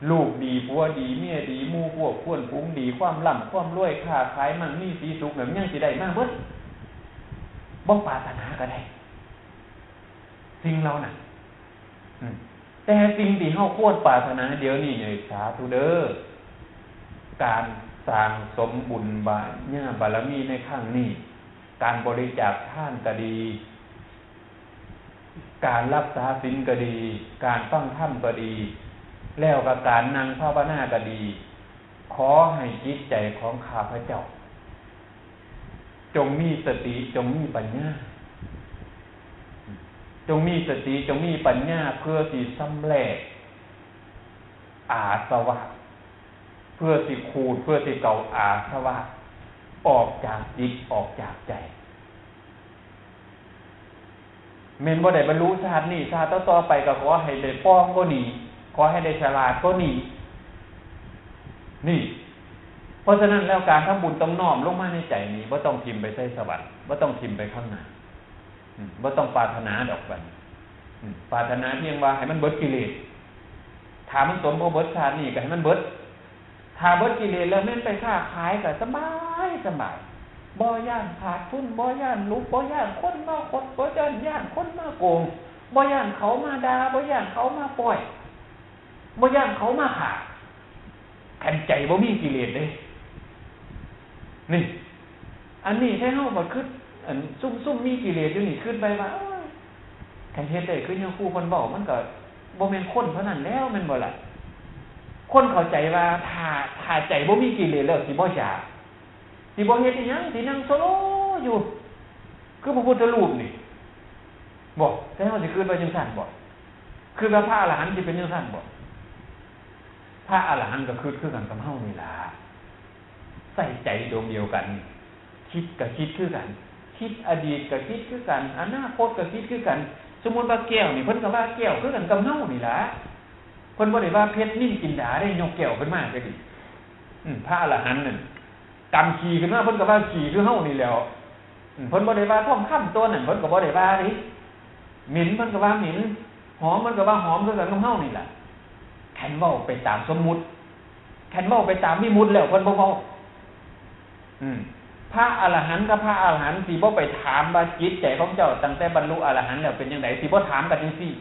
ลูกดี ผัวดี เมียดี หมู่พวกเพื่อนฝูงดี ความร่ำความรวย ค้าขายมั่งมีสีสุข นั่นยังสิได้มาเบิด บ่ปรารถนาก็ได้ สิ่งเหล่านั้น อืม แต่สิ่งที่เฮาควรปรารถนาเดี๋ยวนี้เนี่ย สาธุเด้อ การสร้างสมบุญบา ญาบารมีในครั้งนี้ การบริจาคทานก็ดี การรักษาศีลก็ดี การฟังธรรมก็ดี แล้วก็การนั่งภาวนาก็ดี ขอให้จิตใจของข้าพเจ้า จงมีสติ จงมีปัญญา จงมีสติ จงมีปัญญา เพื่อสิชำแหละอาสวะ เพื่อสิขูด เพื่อสิเกาอาสวะ ออกจากจิต ออกจากใจ แม่นบ่ได้บรรลุชาตินี้ ชาติต่อๆไปก็ขอให้ได้ป่องกว่านี้ ขอให้ได้ฉลาดกว่านี้ นี่ เพราะฉะนั้นแล้วการทำบุญต้องน้อมลงมาในใจนี้ บ่ต้องถิ่มไปใส่สวรรค์ บ่ต้องถิ่มไปข้างหน้า อืม บ่ต้องปรารถนาดอกบัดนี้ อืม ปรารถนาเพียงว่าให้มันเบิดกิเลส ถ้ามันสมบ่เบิดชาตินี้ก็ให้มันเบิด ถ้าเบิดกิเลสแล้วแม่นไปค้าขายก็สบายสบาย บ่ย้านขาดทุน บ่ย้านหลุก บ่ย้านคนมาคด บ่ย้าน ย้านคนมาโกง บ่ย้านเขามาด่า บ่ย้านเขามาป้อย บ่ย้านเขามาฆ่า คันใจบ่มีกิเลสเด้ นี่ อันนี้แท้เฮาบัดคิด อันซุ่มๆมีกิเลสอยู่นี่ คิดไปว่า เอ้ย คันเฮ็ดได้คือยังครูเพิ่นเว้า มันก็บ่แม่นคนเท่านั้นแล้ว แม่นบ่ล่ะ คนเข้าใจว่าถ้า ถ้าใจบ่มีกิเลสแล้วสิบ่อยาก สิบ่เฮ็ดอิหยัง สินั่งโซโลอยู่ คือพระพุทธรูปนี่ บ่ แต่เฮาสิคิดว่าจังซั่นบ่ คิดว่าพระอรหันต์สิเป็นจังซั่นบ่ พระอรหันต์ก็คิดคือกันกับเฮานี่ล่ะ ใส่ใจดวงเดียวกัน คิดก็คิดคือกัน คิดอดีตก็คิดคือกัน อนาคตก็คิดคือกัน สมมุติว่าแก้วนี่ เพิ่นก็ว่าแก้วคือกันกับเฮานี่ล่ะ เพิ่นบ่ได้ว่าเพชรนิลจินดาเด้ ยกแก้วขึ้นมาจั่งซี้ อืม พระอรหันต์นั่น กำขี้ขึ้นมา เพิ่นก็ว่าขี้คือเฮานี่แหล้ว อืม เพิ่นบ่ได้ว่าทองคำตัวนั้น เพิ่นก็บ่ได้ว่าเด้ เหม็น เพิ่นก็ว่าเหม็น หอม เพิ่นก็ว่าหอมคือกันกับเฮานี่ล่ะ คันเว้าไปตามสมมุติ คันเว้าไปตามวิมุตติแล้วเพิ่นบ่เว้า อืม พระอรหันต์กับพระอรหันต์สิบ่ไปถามว่าจิตใจของเจ้าตั้งแต่บรรลุอรหันต์แล้วเป็นจั่งใด สิบ่ถามกันจั่งซี้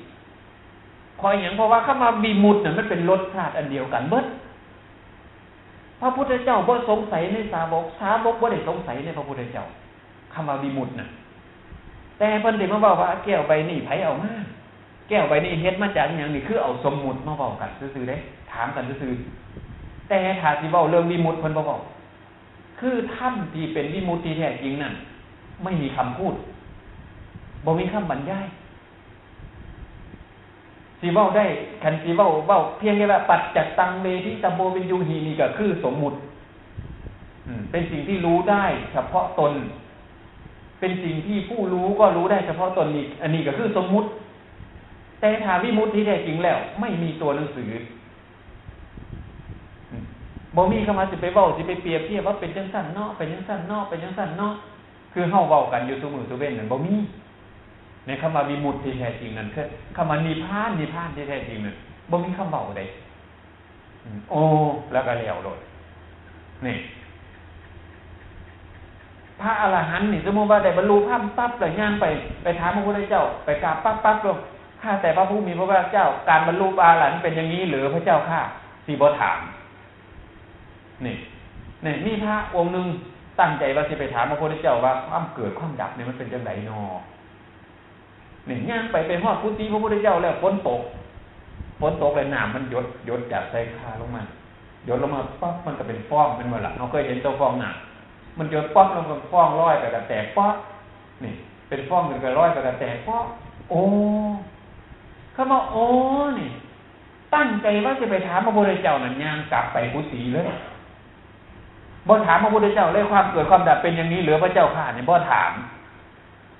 เพราะหยัง เพราะว่าคำว่าวิมุตติน่ะมันเป็นรสชาติอันเดียวกันเบิด พระพุทธเจ้าบ่สงสัยในสาวก สาวกบ่ได้สงสัยในพระพุทธเจ้า คำว่าวิมุตติน่ะ แต่เพิ่นสิมาเว้าว่าแก้วใบนี้ไผเอามา แก้วใบนี้เฮ็ดมาจากหยังนี่ คือเอาสมมุติมาเว้ากันซื่อๆเด้ ถามกันซื่อๆ แต่ถ้าสิเว้าเรื่องวิมุตติเพิ่นบ่เว้า คือธรรมที่เป็นวิมุตติที่แท้จริงนั่น ไม่มีคำพูด บ่มีคำบรรยาย สิเว้าได้ คันสิเว้า เว้าเพียงแค่ว่า ปัจจัตตังเวทิตาโพวิญญูหิ นี่ก็คือสมมุติ อืม เป็นสิ่งที่รู้ได้เฉพาะตน เป็นสิ่งที่ผู้รู้ก็รู้ได้เฉพาะตน นี่ อันนี้ก็คือสมมุติ แต่ถ้าวิมุตติที่แท้จริงแล้ว ไม่มีตัวหนังสือ อืม บ่มีคำว่าสิไปเว้า สิไปเปรียบเทียบว่าเป็นจังซั่นเนาะ เป็นจังซั่นเนาะ เป็นจังซั่นเนาะ คือเฮาเว้ากันอยู่ซุมื้อซุเว็นนั่นบ่มี ในคำว่าวิมุตติที่แท้จริงนั่น คือคำว่านิพพาน นิพพานที่แท้จริงนั่น บ่มีคำเว้าใด อืม โอ้ แล้วก็แล้วโลด นี่ พระอรหันต์นี่ สมมุติว่าได้บรรลุธรรมปั๊บ แล้วย่างไป ไปถามพระพุทธเจ้า ไปกราบปั๊บปั๊บลง พ ข้าแต่พระผู้มีพระภาคเจ้า การบรรลุพระอรหันต์เป็นอย่างนี้หรือพระเจ้าข้า สิบ่ถาม นี่ นี่ มีพระองค์หนึ่งตั้งใจว่าสิไปถามพระพุทธเจ้าว่าความเกิดความดับนี่มันเป็นจังได๋น้อ นี่ ย่างไป ไปฮอดกุฏิพระพุทธเจ้าแล้ว ฝนตก ฝนตกแล้วน้ำมันหยด หยดจากใส่คาลงมา หยดลงมาปั๊บ มันก็เป็นฟอง แม่นบ่ล่ะ เฮาเคยเห็นแต่ฟองน้ำ มันหยดปั๊บ แล้วมันก็ฟองลอยไปก็แตกเปาะ นี่ เป็นฟองขึ้นก็ลอยไปก็แตกเปาะ โอ้ คำว่า โอ้ นี่ ตั้งใจว่าสิไปถามพระพุทธเจ้านั่น ย่างกลับไปกุฏิเลย บ่ถามพระพุทธเจ้าเลย ความเกิดความดับเป็นอย่างนี้หรือพระเจ้าข้า นี่ บ่ถาม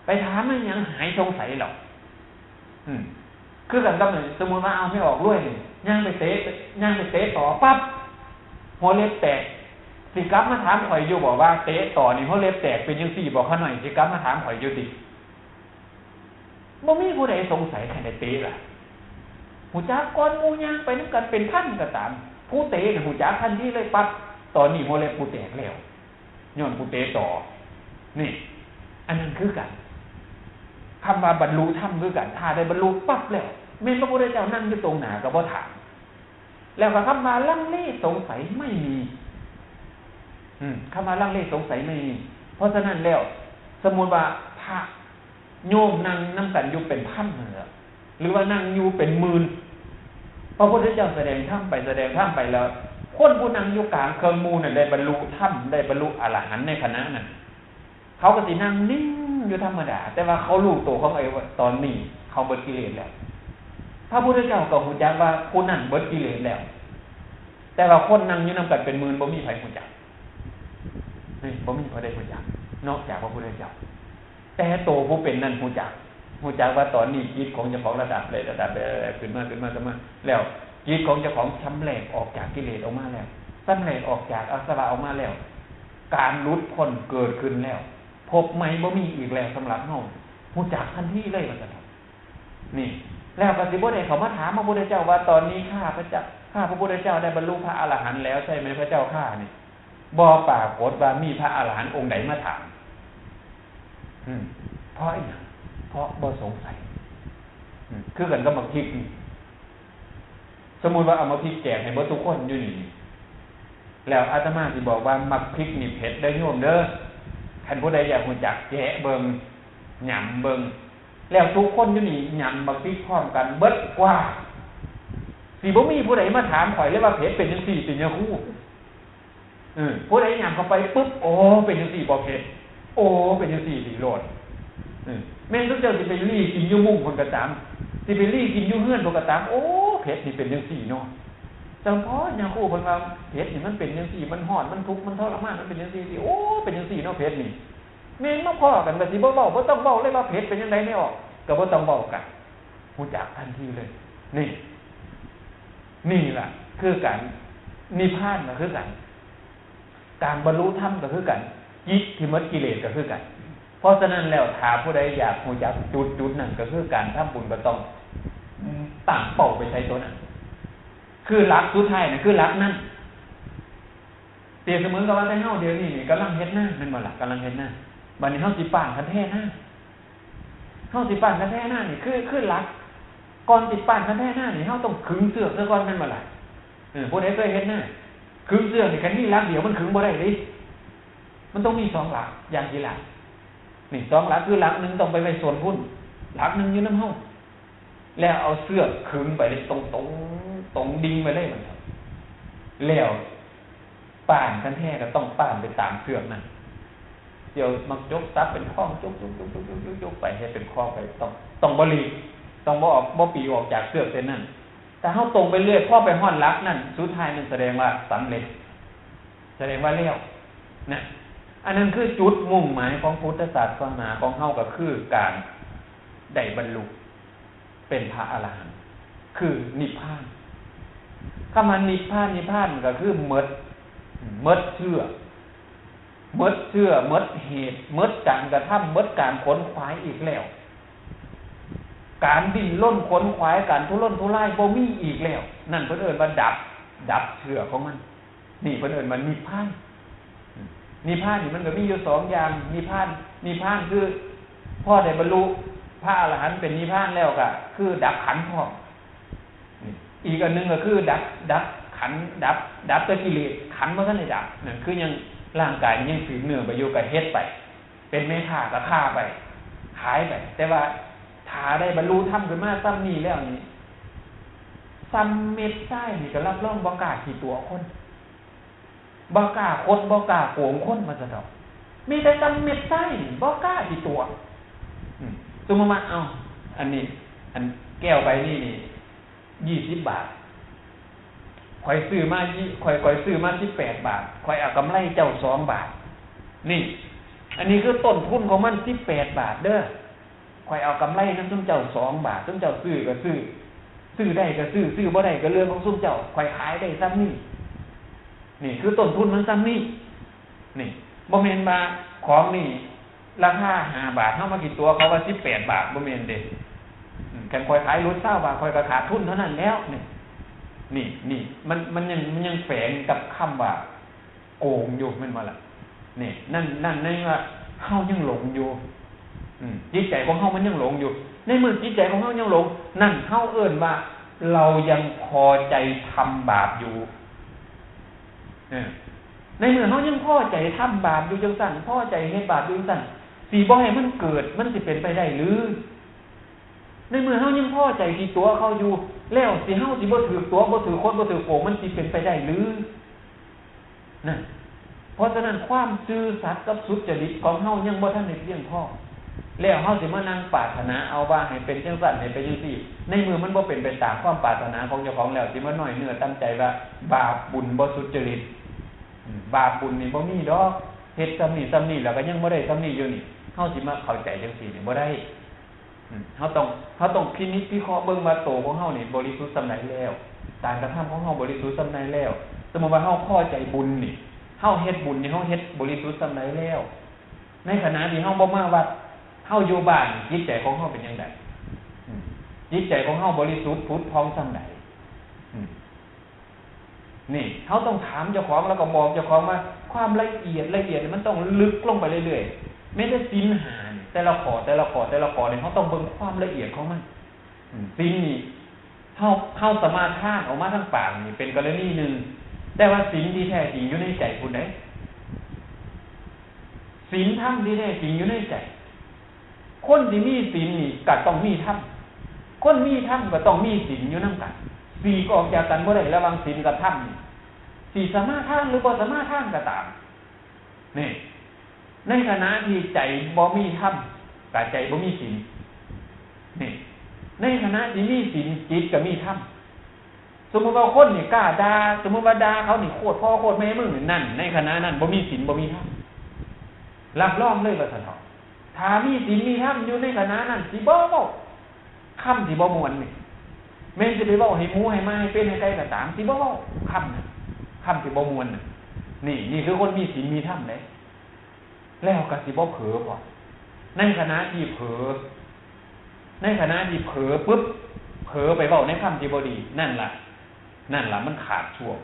ไปถามมันหยัง หายสงสัยหรอก อืม คือกันกับ สมมุติว่า เอา แม่ออกรวยนี่ ย่างไปเตะ ย่างไปเตะต่อปั๊บ หัวเล็บแตก สิกลับมาถามข่อยอยู่บ่ว่า เตะต่อนี่หัวเล็บแตกเป็นจังซี่บ่ ข้าน้อย สิกลับมาถามข่อยอยู่ติ บ่มีผู้ใดสงสัยคันได้เตะล่ะ ฮู้จักก่อนหมู่ ย่างไปนำกันเป็นพันก็ตาม ผู้เตะนี่ฮู้จักทันทีเลยปั๊บ ตอนนี้หัวเล็บกูแตกแล้ว ย้อนกูเตะต่อ นี่ อันนั้นคือกัน คำว่าบรรลุธรรมคือกัน ถ้าได้บรรลุปั๊บแล้ว แม่นพระพุทธเจ้านั่งอยู่ตรงหน้าก็บ่ถาม แล้วก็คำว่าลังเลสงสัยไม่มี อืม คำว่าลังเลสงสัยไม่มี เพราะฉะนั้นแล้ว สมมุติว่าพระโยมนั่งนำกันอยู่เป็นพันนั่นแหละ หรือว่านั่งอยู่เป็นหมื่น พระพุทธเจ้าแสดงธรรมไป แสดงธรรมไปแล้ว คนผู้นั่งอยู่กลางเครื่องหมู่นั่นได้บรรลุธรรม ได้บรรลุอรหันต์ในขณะนั้น เขาก็สินั่งนิ่งอยู่ธรรมดา แต่ว่าเขารู้ตัวของเขาเองว่าตอนนี้เขาเบิดกิเลสแล้ว พระพุทธเจ้าก็ฮู้จักว่าผู้นั้นเบิดกิเลสแล้ว แต่ว่าคนนั่งอยู่นำกันเป็นหมื่นบ่มีไผฮู้จัก นี่ บ่มีไผได้ฮู้จัก นอกจากพระพุทธเจ้า แต่โตผู้เป็นนั่นฮู้จัก ฮู้จักว่าตอนนี้จิตของเจ้าของระดับใด ระดับใด ขึ้นมา ขึ้นมา ขึ้นมา แล้วจิตของเจ้าของชำแหละออกจากกิเลสออกมาแล้ว ชำแหละออกจากอาสวะออกมาแล้ว การหลุดพ้นเกิดขึ้นแล้ว ภพใหม่บ่มีอีกแล้วสำหรับเฮา ฮู้จักทันทีเลยว่าซั่นเถาะ นี่ แล้วก็สิบ่ได้เข้ามาถามพระพุทธเจ้าว่าตอนนี้ข้าพระเจ้า ข้าพระพุทธเจ้าได้บรรลุพระอรหันต์แล้วใช่ไหมพระเจ้าข้า นี่ บ่ปรากฏว่ามีพระอรหันต์องค์ใดมาถาม อืม เพราะอิหยัง เพราะบ่สงสัย อืม คือกันกับหมากพริกนี่ สมมุติว่าเอาหมากพริกแจกให้เบิดทุกคนอยู่นี่ แล้วอาตมาสิบอกว่าหมากพริกนี่เผ็ดเด้อโยมเด้อ คันผู้ใดอยากฮู้จักแกะเบิ่ง หยำเบิ่ง แล้วทุกคนอยู่นี่หยำหมากพริกพร้อมกันเบิดกว่า สิบ่มีผู้ใดมาถามข้อยเลยว่าเผ็ดเป็นจังซี่ติ ยาคู เออ ผู้ใดหยำเข้าไปปุ๊บ โอ้ เป็นจังซี่บ่เผ็ด โอ้ เป็นจังซี่ดีโลด เออ แม่นซุมเจ้าสิไปลี่กินอยู่มุ้งพุ้นก็ตาม สิไปลี่กินอยู่เฮือนพุ้นก็ตาม โอ้ เผ็ดนี่เป็นจังซี่เนาะ จั่งพ่อยาคูเพิ่นว่า เผ็ดนี่มันเป็นจังซี่ มันฮ้อน มันทุกข์ มันทรมาน มันเป็นจังซี่ โอ้ เป็นจังซี่เนาะ เผ็ดนี่ แม่นมาพ้อกันก็สิบ่เว้า บ่ต้องเว้าเลยว่าเผ็ดเป็นจังใด๋แน่ออก ก็บ่ต้องเว้ากัน ฮู้จักทันทีเลย นี่ นี่ล่ะ คือการ นิพพานก็คือกัน การบรรลุธรรมก็คือกัน จิตที่หมดกิเลสก็คือกัน เพราะฉะนั้นแล้ว ถ้าผู้ใดอยากฮู้จักจุดจุดนั้น ก็คือการทำบุญก็ต้อง ตั้งเป้าไปใส่ตัวนั้น คือหลักสุดท้ายน่ะ คือหลักนั้น เปรียบเสมือนกับว่าแต่เฮาเดี๋ยวนี้นี่กำลังเฮ็ดนาแม่นบ่ล่ะ กำลังเฮ็ดนา บัดนี้เฮาสิป้านคันแท่นา เฮาสิป้านคันแท่นานี่ คือ คือหลัก ก่อนสิป้านคันแท่นานี่ เฮาต้องขึงเชือกซะก่อนแม่นบ่ล่ะ เออ ผู้ใดเคยเฮ็ดนา ขึงเชือกนี่ คันมีหลักเดียวมันขึงบ่ได้เด้ มันต้องมีสองหลัก อย่างสิหลัก นี่ สองหลัก คือหลักหนึ่งต้องไปไว้ส้นพุ้น หลักหนึ่งอยู่นำเฮา แล้วเอาเชือกขึงไปเลย ตรงๆ ตรงดิ่งไปเลยมันครับ แล้วป้านคันแท่ก็ต้องป้านไปตามเชือกนั่น เดี๋ยวมักจกตับเป็นข้อง จกๆๆๆๆๆ ไปให้เป็นข้องไป ต้อง ต้องบ่หลีก ต้องบ่ออก บ่ปลีออกจากเชือกเส้นนั้น ถ้าเฮาตรงไปเรื่อย พอไปฮอดหลักนั่น สุดท้ายมันแสดงว่าสำเร็จ แสดงว่าแล้ว นะ อันนั้นคือจุดมุ่งหมายของพุทธศาสนาของเฮาก็คือการได้บรรลุเป็นพระอรหันต์ คือนิพพาน คำว่านิพพาน นิพพานก็คือหมด หมดเชื้อ หมดเชื้อ หมดเหตุ หมดการกระทำ หมดการขวนขวายอีกแล้ว การดิ้นรนขวนขวาย การทุรนทุรายบ่มีอีกแล้ว นั่นเพิ่นเอิ้นว่าดับ ดับเชื้อของมัน นี่เพิ่นเอิ้นว่านิพพาน นิพพานนี่มันก็มีอยู่สองอย่าง นิพพาน นิพพานคือพอได้บรรลุพ พระอรหันต์เป็นนิพพานแล้วก็คือดับขันธ์พร้อม อีกอันหนึ่งก็คือดับดับขันธ์ ดับดับแต่กิเลส ขันธ์บ่ทันได้ดับ นั่นคือยังร่างกายยังสืบเนื่องไปอยู่ ก็เฮ็ดไป เป็นแม่ค้าก็ค้าไป ขายไป แต่ว่าถ้าได้บรรลุธรรมขึ้นมาซ่ำนี้แล้วนี่ ซ่ำเม็ดทรายนี่ก็รับรองบ่กล้าขี้ตั๋วคน บ่กล้าคด บ่กล้าโกงคน ว่าซั่นเถาะ มีแต่ซ่ำเม็ดทรายนี่ บ่กล้าขี้ตั๋ว อืม สมมุติว่า เอ้า อันนี้ อันแก้วใบนี้นี่ ยี่สิบบาท ข้อยซื้อมายี่ ข้อย ข้อยซื้อมาสิบแปดบาท ข้อยเอากำไรเจ้าสองบาท นี่ อันนี้คือต้นทุนของมันสิบแปดบาทเด้อ ข้อยเอากำไรนำซุมเจ้าสองบาท ซุมเจ้าซื้อก็ซื้อ ซื้อได้ก็ซื้อ ซื้อบ่ได้ก็เรื่องของซุมเจ้า ข้อยขายได้ซ่ำนี้ นี่คือต้นทุนมันซ่ำนี้ นี่ บ่แม่นว่าของนี่ราคาห้าบาท เฮามาขี้ตั๋วเขาว่าสิบแปดบาท บ่แม่นเด้ อืม คันข้อยขายหลุดซาวบาท ข้อยก็ขาดทุนเท่านั้นแล้ว นี่ นี่ นี่ มัน มันยัง มันยังแฝงกับคำว่าโกงอยู่ แม่นบ่ล่ะ นี่ นั่น นั่นในว่าเฮายังหลงอยู่ อืม จิตใจของเฮามันยังหลงอยู่ ในเมื่อจิตใจของเฮายังหลง นั่นเฮาเอิ้นว่าเรายังพอใจทำบาปอยู่ เออ ในเมื่อเฮายังพอใจทำบาปอยู่จังซั่น พอใจเฮ็ดบาปอยู่จังซั่น สิบ่ให้มันเกิด มันสิเป็นไปได้หรือ ในเมื่อเฮายังพอใจขี้ตั๋วเขาอยู่ แล้วสิ เฮาสิบ่ถืกตั๋ว บ่ถืกคด บ่ถืกโกง มันสิเป็นไปได้หรือ นั่น เพราะฉะนั้นความซื่อสัตย์กับสุจริตของเฮายังบ่ทันได้เพียงพอ แล้วเฮาสิมานั่งปรารถนาเอาว่าให้เป็นจังซั่น ให้เป็นจังซี่ ในเมื่อมันบ่เป็นไปตามความปรารถนาของเจ้าของแล้ว สิมาน้อยเนื้อต่ำใจว่าบาปบุญบ่สุจริต อืม บาปบุญนี่บ่มีดอก เฮ็ดซ่ำนี้ซ่ำนี้แล้วก็ยังบ่ได้ซ่ำนี้อยู่นี่ เฮาสิมาเข้าใจจังซี่นี่บ่ได้ อืม เฮาต้อง เฮาต้องพินิจพิเคราะห์เบิ่งว่าโตของเฮานี่บริสุทธิ์ส่ำใดแล้ว การกระทำของเฮาบริสุทธิ์ส่ำใดแล้ว สมมุติว่าเฮาพอใจบุญนี่ เฮาเฮ็ดบุญนี่ เฮาเฮ็ดบริสุทธิ์ส่ำใดแล้ว ในขณะที่เฮาบ่มาวัด เฮาอยู่บ้าน จิตใจของเฮาเป็นจั่งใด อืม จิตใจของเฮาบริสุทธิ์ผุดผ่องส่ำใด อืม นี่ เฮาต้องถามเจ้าของ แล้วก็บอกเจ้าของว่า ความละเอียด ละเอียดนี่มันต้องลึกลงไปเรื่อยๆ แม้แต่ศีลห้านี่ แต่ละข้อ แต่ละข้อ แต่ละข้อนี่ เฮาต้องเบิ่งความละเอียดของมัน อืม ศีลนี่ เฮา เฮาสมาทานออกมาทางปากนี่เป็นกรณีหนึ่ง แต่ว่าศีลที่แท้จริงอยู่ในใจพุ้นเด้ ศีลธรรมที่แท้จริงอยู่ในใจ คนที่มีศีลนี่ก็ต้องมีธรรม คนมีธรรมก็ต้องมีศีลอยู่นำกัน สีกออกจากกันบ่ได้ระหว่างศีลกับธรรมนี่ สิสมาทานหรือบ่สมาทานก็ตาม นี่ ในขณะที่ใจบ่มีธรรม กับใจบ่มีศีล นี่ ในขณะที่มีศีล จิตก็มีธรรม สมมุติว่าคนนี่กล้าด่า สมมุติว่าด่าเขานี่โคตรพ่อโคตรแม่มึงนี่ นั่น ในขณะนั้นบ่มีศีลบ่มีธรรม รับรองเลยว่าซั่นเถาะ ถ้ามีศีลมีธรรมอยู่ในขณะนั้น สิบ่เว้าคำที่บ่ม่วนนี่ แม่นสิไปเว้าให้หมูให้หมาให้เป็ดให้ไก่ก็ตาม สิบ่เว้าคำนั้น คำที่บ่ม่วนน่ะ นี่ นี่คือคนมีศีลมีธรรมเด้ แล้วก็สิบ่เผลอพร้อม ในขณะที่เผลอ ในขณะที่เผลอปุ๊บ เผลอไปเว้าในคำที่บ่ดี นั่นล่ะ นั่นล่ะมันขาดช่วง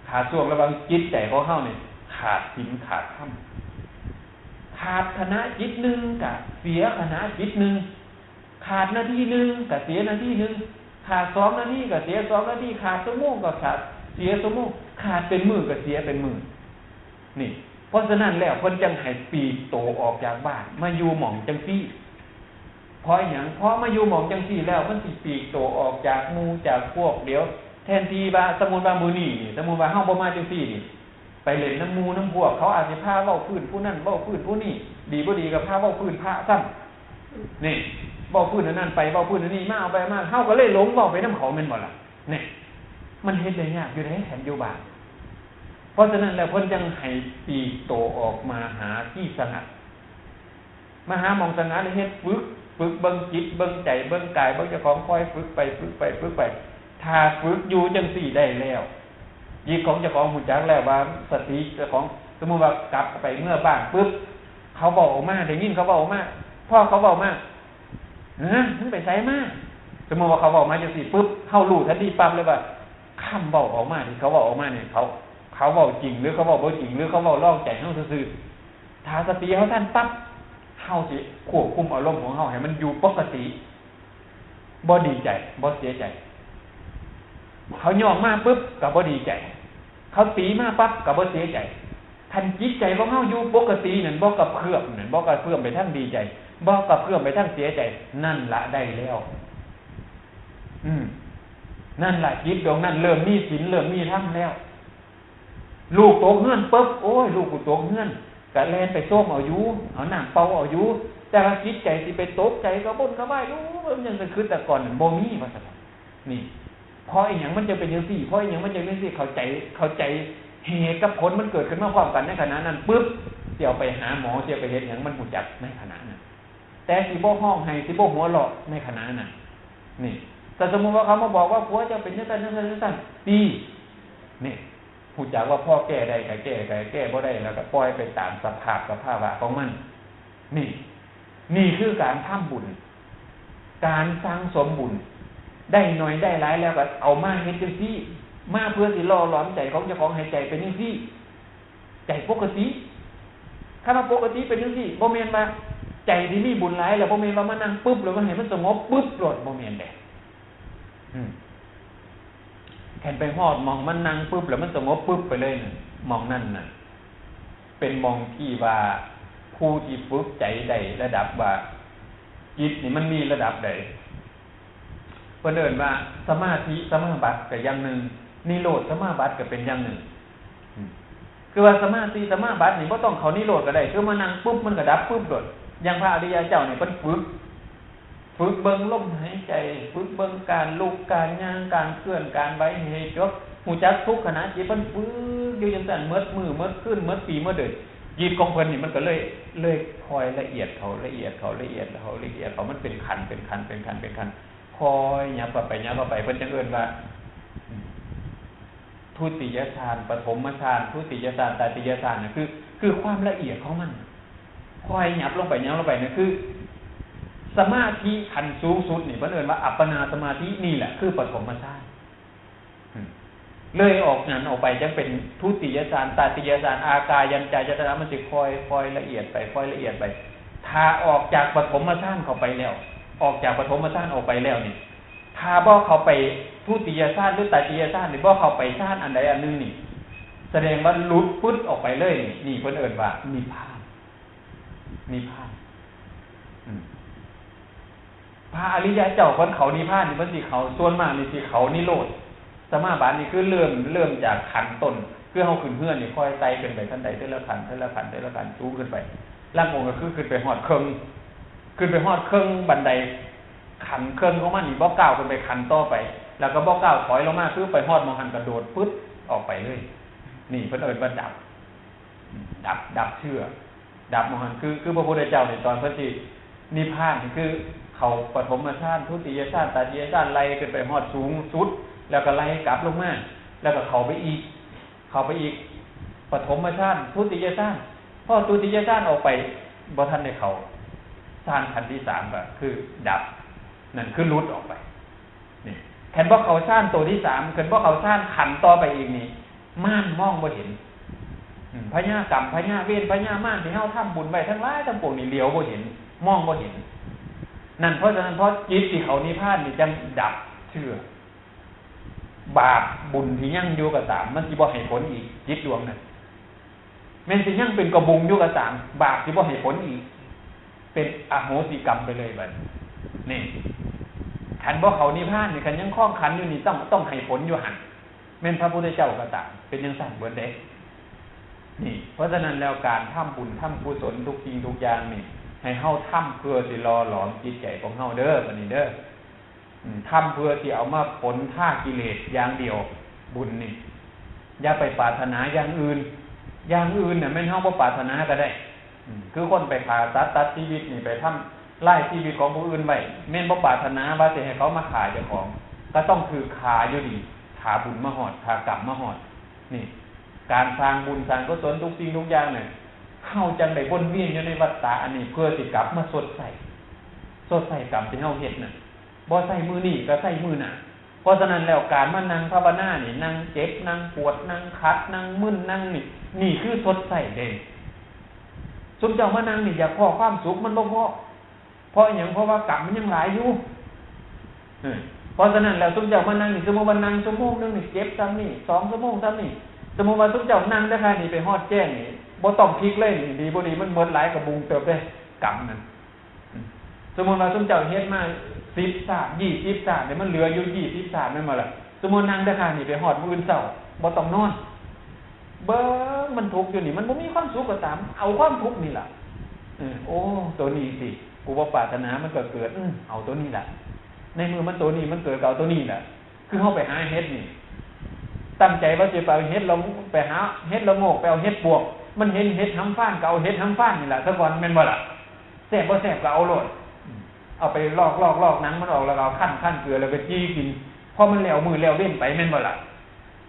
ขาดช่วงระหว่างจิตใจของเฮานี่ ขาดศีลขาดธรรม ขาดขณะจิตหนึ่งก็เสียขณะจิตหนึ่ง ขาดนาทีหนึ่งก็เสียนาทีหนึ่ง ขาดสองนาทีก็เสียสองนาที ขาดชั่วโมงก็ขาด เสียชั่วโมง ขาดเป็นมื้อก็เสียเป็นมื้อ นี่ เพราะฉะนั้นแล้วเพิ่นจั่งให้ปลีกโตออกจากบ้าน มาอยู่หม่องจั่งซี้ เพราะหยัง เพราะมาอยู่หม่องจั่งซี้แล้ว มันสิปลีกโตออกจากหมู่จากพวก เดี๋ยว แทนที่ว่า สมมุติว่ามื้อนี้นี่ สมมุติว่าเฮาบ่มาจั่งซี้นี่ ไปเล่นนำหมู่นำพวก เขาอาจสิพาเว้าพื้นผู้นั้นเว้าพื้นผู้นี้ ดีบ่ดีก็พาเว้าพื้นพระซ้ำ นี่ เว้าพื้นอันนั้นไป เว้าพื้นอันนี้มา เอาไปมา เฮาก็เลยหลงเว้าไปนำเขา แม่นบ่ล่ะ นี่ มันเฮ็ดได้ยากอยู่เด้ คันอยู่บ้าน เพราะฉะนั้นแล้วเพิ่นจั่งให้ปลีกโตออกมาหาที่สงัด มาหาหม่องสงัดแล้วเฮ็ดฝึก ฝึกเบิ่งจิต เบิ่งใจ เบิ่งกาย เบิ่งเจ้าของ คอยฝึกไป ฝึกไป ฝึกไป ถ้าฝึกอยู่จั่งซี้ได้แล้ว จิตของเจ้าของรู้จักแล้วว่าสติเจ้าของ สมมุติว่ากลับไปเมือบ้านปุ๊บ เขาเว้าออกมา ได้ยินเขาเว้าออกมา พอเขาเว้ามา "เอ้อ มึงไปไสมา?" สมมุติว่าเขาเว้ามาจั่งซี้ปุ๊บ เฮารู้ทันทีปั๊บเลยว่า คำเว้าออกมาที่เขาเว้าออกมานี่ เขา เขาเว้าจริงหรือเขาเว้าบ่จริง หรือเขาเว้าลองใจเฮาซื่อๆ ถ้าสติเฮาทันปั๊บ เฮ เฮาสิควบคุมอารมณ์ของเฮาให้มันอยู่ปกติ บ่ดีใจ บ่เสียใจ เขาย่องมาปุ๊บก็บ่ดีใจ เขาตีมาปั๊บก็บ่เสียใจ คันจิตใจของเฮาอยู่ปกตินั่น บ่กระเพื่อมนั่น บ่กระเพื่อมไปทางดีใจ บ่กระเพื่อมไปทางเสียใจ นั่นละได้แล้ว อืม นั่นละจิตดวงนั้นเริ่มมีศีล เริ่มมีธรรมแล้ว ลูกตกเฮือนปุ๊บ โอ้ย ลูกกูตกเฮือน ก็แล่นไปโซมเอาอยู่ เอาน้ำเป่าเอาอยู่ แต่ว่าจิตใจสิไปตกใจกระวนกระวาย โอ้ย มันยังคือแต่ก่อนนั่นบ่มี ว่าซั่น นี่ เพราะอีหยังมันจะเป็นจังซี่ เพราะอีหยังมันจะเป็นจังซี่ เข้าใจ เข้าใจเหตุกับผลมันเกิดขึ้นมาพร้อมกันในขณะนั้นปุ๊บ สิเอาไปหาหมอ สิเอาไปเฮ็ดหยัง มันรู้จักในขณะนั้น แต่สิบ่ฮ้องไห้ สิบ่หัวเราะในขณะนั้น นี่ แต่สมมุติว่าเขามาบอกว่าผัวเจ้าเป็นจังซั่น จังซั่น จังซั่น นี่ นี่ รู้จักว่าพอแก้ได้ก็แก้ ก็แก้บ่ได้แล้วก็ปล่อยไปตามสภาพสภาวะของมัน นี่ นี่คือการทำบุญ การสั่งสมบุญ ได้น้อยได้หลายแล้วก็เอามาเฮ็ดจังซี่ มาเพื่อสิหล่อหลอมใจของเจ้าของให้ใจเป็นจังซี่ ใจปกติ คันว่าปกติเป็นจังซี่ บ่แม่นว่าใจที่มีบุญหลายแล้ว บ่แม่นว่ามานั่งปุ๊บแล้วมันให้มันสงบปุ๊บโลด บ่แม่นเด้ อืม คันไปฮอดหม่องมันนั่งปุ๊บแล้วมันสงบปุ๊บไปเลยน่ะ หม่องนั่นน่ะ เป็นหม่องที่ว่าผู้ที่ฝึกใจได้ระดับว่า จิตนี่มันมีระดับใด เพิ่นเอิ้นว่าสมาธิสมาบัติก็อย่างหนึ่ง นิโรธสมาบัติก็เป็นอย่างหนึ่ง อืม คือว่าสมาธิสมาบัตินี่บ่ต้องเข้านิโรธก็ได้ คือมานั่งปุ๊บมันก็ดับปุ๊บโลด อย่างพระอริยะเจ้านี่เพิ่นฝึก ฝึกเบิ่งลมหายใจ ฝึกเบิ่งการลุก การย่าง การเคลื่อน การไหวให้จบ รู้จักทุกขณะจิต เพิ่นฝึกอยู่จังซั่น หมดมื้อ หมดคืน หมดปี หมดเดือน จิตของเพิ่นนี่มันก็เลย เลยค่อยละเอียดเข้า ละเอียดเข้า ละเอียดเข้า ละเอียดเข้า มันเป็นขั้น เป็นขั้น เป็นขั้น เป็นขั้น ค่อยหยับเข้าไป หยับเข้าไป เพิ่นจังเอิ้นว่า ทุติยฌาน ปฐมฌาน ทุติยฌาน ตติยฌานน่ะ คือ คือความละเอียดของมัน ค่อยหยับลงไป หยับลงไปน่ะ คือ สมาธิขั้นสูงสุดนี่ เพิ่นเอิ้นว่าอัปปนาสมาธิ นี่แหละคือปฐมฌาน อืม เลยออกนั้นออกไปจังเป็นทุติยฌาน ตติยฌาน อากายัญจายตนะ มันสิค่อย ค่อยละเอียดไป ค่อยละเอียดไป ถ้าออกจากปฐมฌานเข้าไปแล้ว ออกจากปฐมฌานออกไปแล้วนี่ ถ้าบ่เข้าไปทุติยฌานหรือตติยฌานนี่ บ่เข้าไปฌานอันใดอันหนึ่งนี่ แสดงว่าหลุดปึ๊ดออกไปเลยนี่ นี่เพิ่นเอิ้นว่านิพพาน นิพพาน อืม พระอริยะเจ้าเพิ่นเข้านิพพานนี่เพิ่นสิเข้า ส่วนมากนี่สิเข้านิโรธสมาบัตินี่ คือเริ่ม เริ่มจากขั้นต้น คือเฮาขึ้นเฮือนนี่ค่อยไต่ขึ้นไปขั้นใด ทีละขั้น ทีละขั้น ทีละขั้น สูงขึ้นไป ลางองค์ก็คือขึ้นไปฮอดเคิ่ง ขึ้นไปฮอดเคิ่งบันได ขั้นเคิ่งของมันนี่บ่ก้าวขึ้นไปขั้นต่อไป แล้วก็บ่ก้าวถอยลงมา คือไปฮอดหม่องหั้นกระโดดปึ๊ดออกไปเลย นี่เพิ่นเอิ้นว่าดับ ดับ ดับเชื้อ ดับหม่องหั้น คือ คือพระพุทธเจ้านี่ตอนเพิ่นสินิพพานนี่ คือเข้าปฐมฌาน ทุติยฌาน ตติยฌาน ไล่ขึ้นไปฮอดสูงสุด แล้วก็ไล่กลับลงมา แล้วก็เข้าไปอีก เข้าไปอีก ปฐมฌาน ทุติยฌาน พอทุติยฌานออกไป บ่ทันได้เข้าฌานขั้นที่สาม ก็คือดับ นั่นคือหลุดออกไป นี่ คันบ่เข้าฌานตัวที่สาม คันบ่เข้าฌานขั้นต่อไปอีกนี่ มารมองบ่เห็น อืม พญากรรม พญาเวร พญามารที่เฮาทำบุญไว้ทั้งหลายทั้งปวงนี่เหลียวบ่เห็น มองบ่เห็น นั่น เพราะฉะนั้นพอจิตที่เข้านิพพานนี่จังดับเชื้อ บาปบุญที่ยังอยู่ก็ตาม มันสิบ่ให้ผลอีก จิตดวงนั้น แม้นสิยังเป็นกระบุงอยู่ก็ตาม บาปสิบ่ให้ผลอีก เป็นอโหสิกรรมไปเลยบัดนี้ นี่ คันบ่เข้านิพพานนี่ คันยังครองขันธ์อยู่นี่ ต้อง ต้องให้ผลอยู่หั่น แม้นพระพุทธเจ้าก็ตาม เป็นจังซั่นเบิดเด้ นี่ เพราะฉะนั้นแล้วการทำบุญทำกุศลทุกสิ่งทุกอย่างนี่ ให้เฮาทำเพื่อสิหล่อหลอมจิตใจของเฮาเด้อ บัดนี้เด้อ อืม ทำเพื่อสิเอามาผลฆ่ากิเลสอย่างเดียว บุญนี่ อย่าไปปรารถนาอย่างอื่น อย่างอื่นน่ะแม่นเฮาบ่ปรารถนาก็ได้ อืม คือคนไปฆ่าสัตว์ตัดชีวิตนี่ ไปทำลายชีวิตของผู้อื่นไว้ แม่นบ่ปรารถนาว่าสิให้เขามาฆ่าเจ้าของ ก็ต้องถืกฆ่าอยู่ดี ถ้าบุญมาฮอด ถ้ากรรมมาฮอด นี่ การสร้างบุญสร้างกุศลทุกสิ่งทุกอย่างเนี่ย เฮาจังได้วนเวียนอยู่ในวัฏฏะอันนี้ เพื่อสิกลับมาชดใช้ ชดใช้กรรมที่เฮาเฮ็ดน่ะ บ่ใช้มื้อนี้ก็ใช้มื้อหน้า เพราะฉะนั้นแล้วการมานั่งภาวนานี่ นั่งเจ็บ นั่งปวด นั่งขัด นั่งมึน นั่งนี่ นี่คือชดใช้เด้ ซุมเจ้ามานั่งนี่อยากพ้อความสุข มันบ่พ้อ เพราะหยัง เพราะว่ากรรมมันยังหลายอยู่ เออ เพราะฉะนั้นแล้วซุมเจ้ามานั่งนี่ สมมุติว่านั่งชั่วโมงหนึ่งนี่เจ็บส่ำนี่ สองชั่วโมงส่ำนี่ สมมุติว่าซุมเจ้านั่งแต่ค่านี่ไปฮอดแจ้งนี่ บ่ต้องพลิกเลยนี่ ดีบ่ดีมันหมดหลายกะบุงเติบเด้ กรรมนั่น อืม สมมุติว่าซุมเจ้าเฮ็ดมาสิบชาติ ยี่สิบชาตินี่ มันเหลืออยู่ยี่สิบชาติแม่นบ่ล่ะ สมมุตินั่งแต่ค่านี่ไปฮอดมื้ออื่นเช้า บ่ต้องนอน เบิ่งมันทุกข์อยู่นี่ มันบ่มีความสุขกะตาม เอาความทุกข์นี่ล่ะ เออ โอ้ โตนี้สิ กูบ่ปรารถนามันกะเกิด อืม เอาโตนี้ล่ะ ในเมื่อมันโตนี้มันเกิดกะเอาโตนี้ล่ะ คือเฮาไปหาเห็ดนี่ ตั้งใจว่าสิไปเอาเห็ดละ ไปหาเห็ดละโงก ไปเอาเห็ดปวก มันเห็นเห็ดหำฟานกะเอาเห็ดหำฟานนี่ล่ะซะก่อน แม่นบ่ล่ะ แซ่บบ่แซ่บกะเอาโลด อืม เอาไปลอกลอกลอกหนังมันออก แล้วกะเอาคั่นคั่นเกลือ แล้วกะจี่กิน พอมันแล้วมื้อแล้วเว็นไป แม่นบ่ล่ะ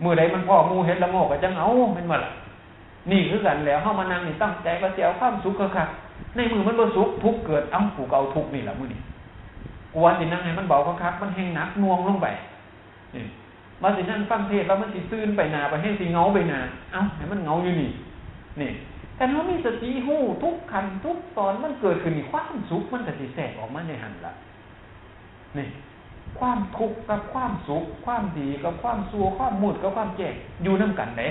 มื้อใดมันพ้อหมู่เห็ดละโงกกะจั่งเอา แม่นบ่ล่ะ นี่คือกันแล้ว เฮามานั่งนี่ตั้งใจว่าสิเอาความสุขคักๆ ในมื้อมันบ่สุข ทุกข์เกิด เอ้า กูกะเอาทุกข์นี่ล่ะมื้อนี้ กูว่าสินั่งให้มันเบาคักๆ มันแฮ่งหนักหน่วงลงไป นี่ ว่าสินั่งฟังเทศน์แล้วมันสิตื่นไปหน้า ไปแฮ่งสิเหงาไปหน้า เอ้า ให้มันเหงาอยู่นี่ นี่ คันเฮามีสติฮู้ทุกขั้นทุกตอนมันเกิดขึ้นนี่ ความสุขมันกะสิแทรกออกมาในหั่นล่ะ นี่ ความทุกข์กับความสุข ความดีกับความชั่ว ความมืดกับความแจ้ง อยู่นำกันเด้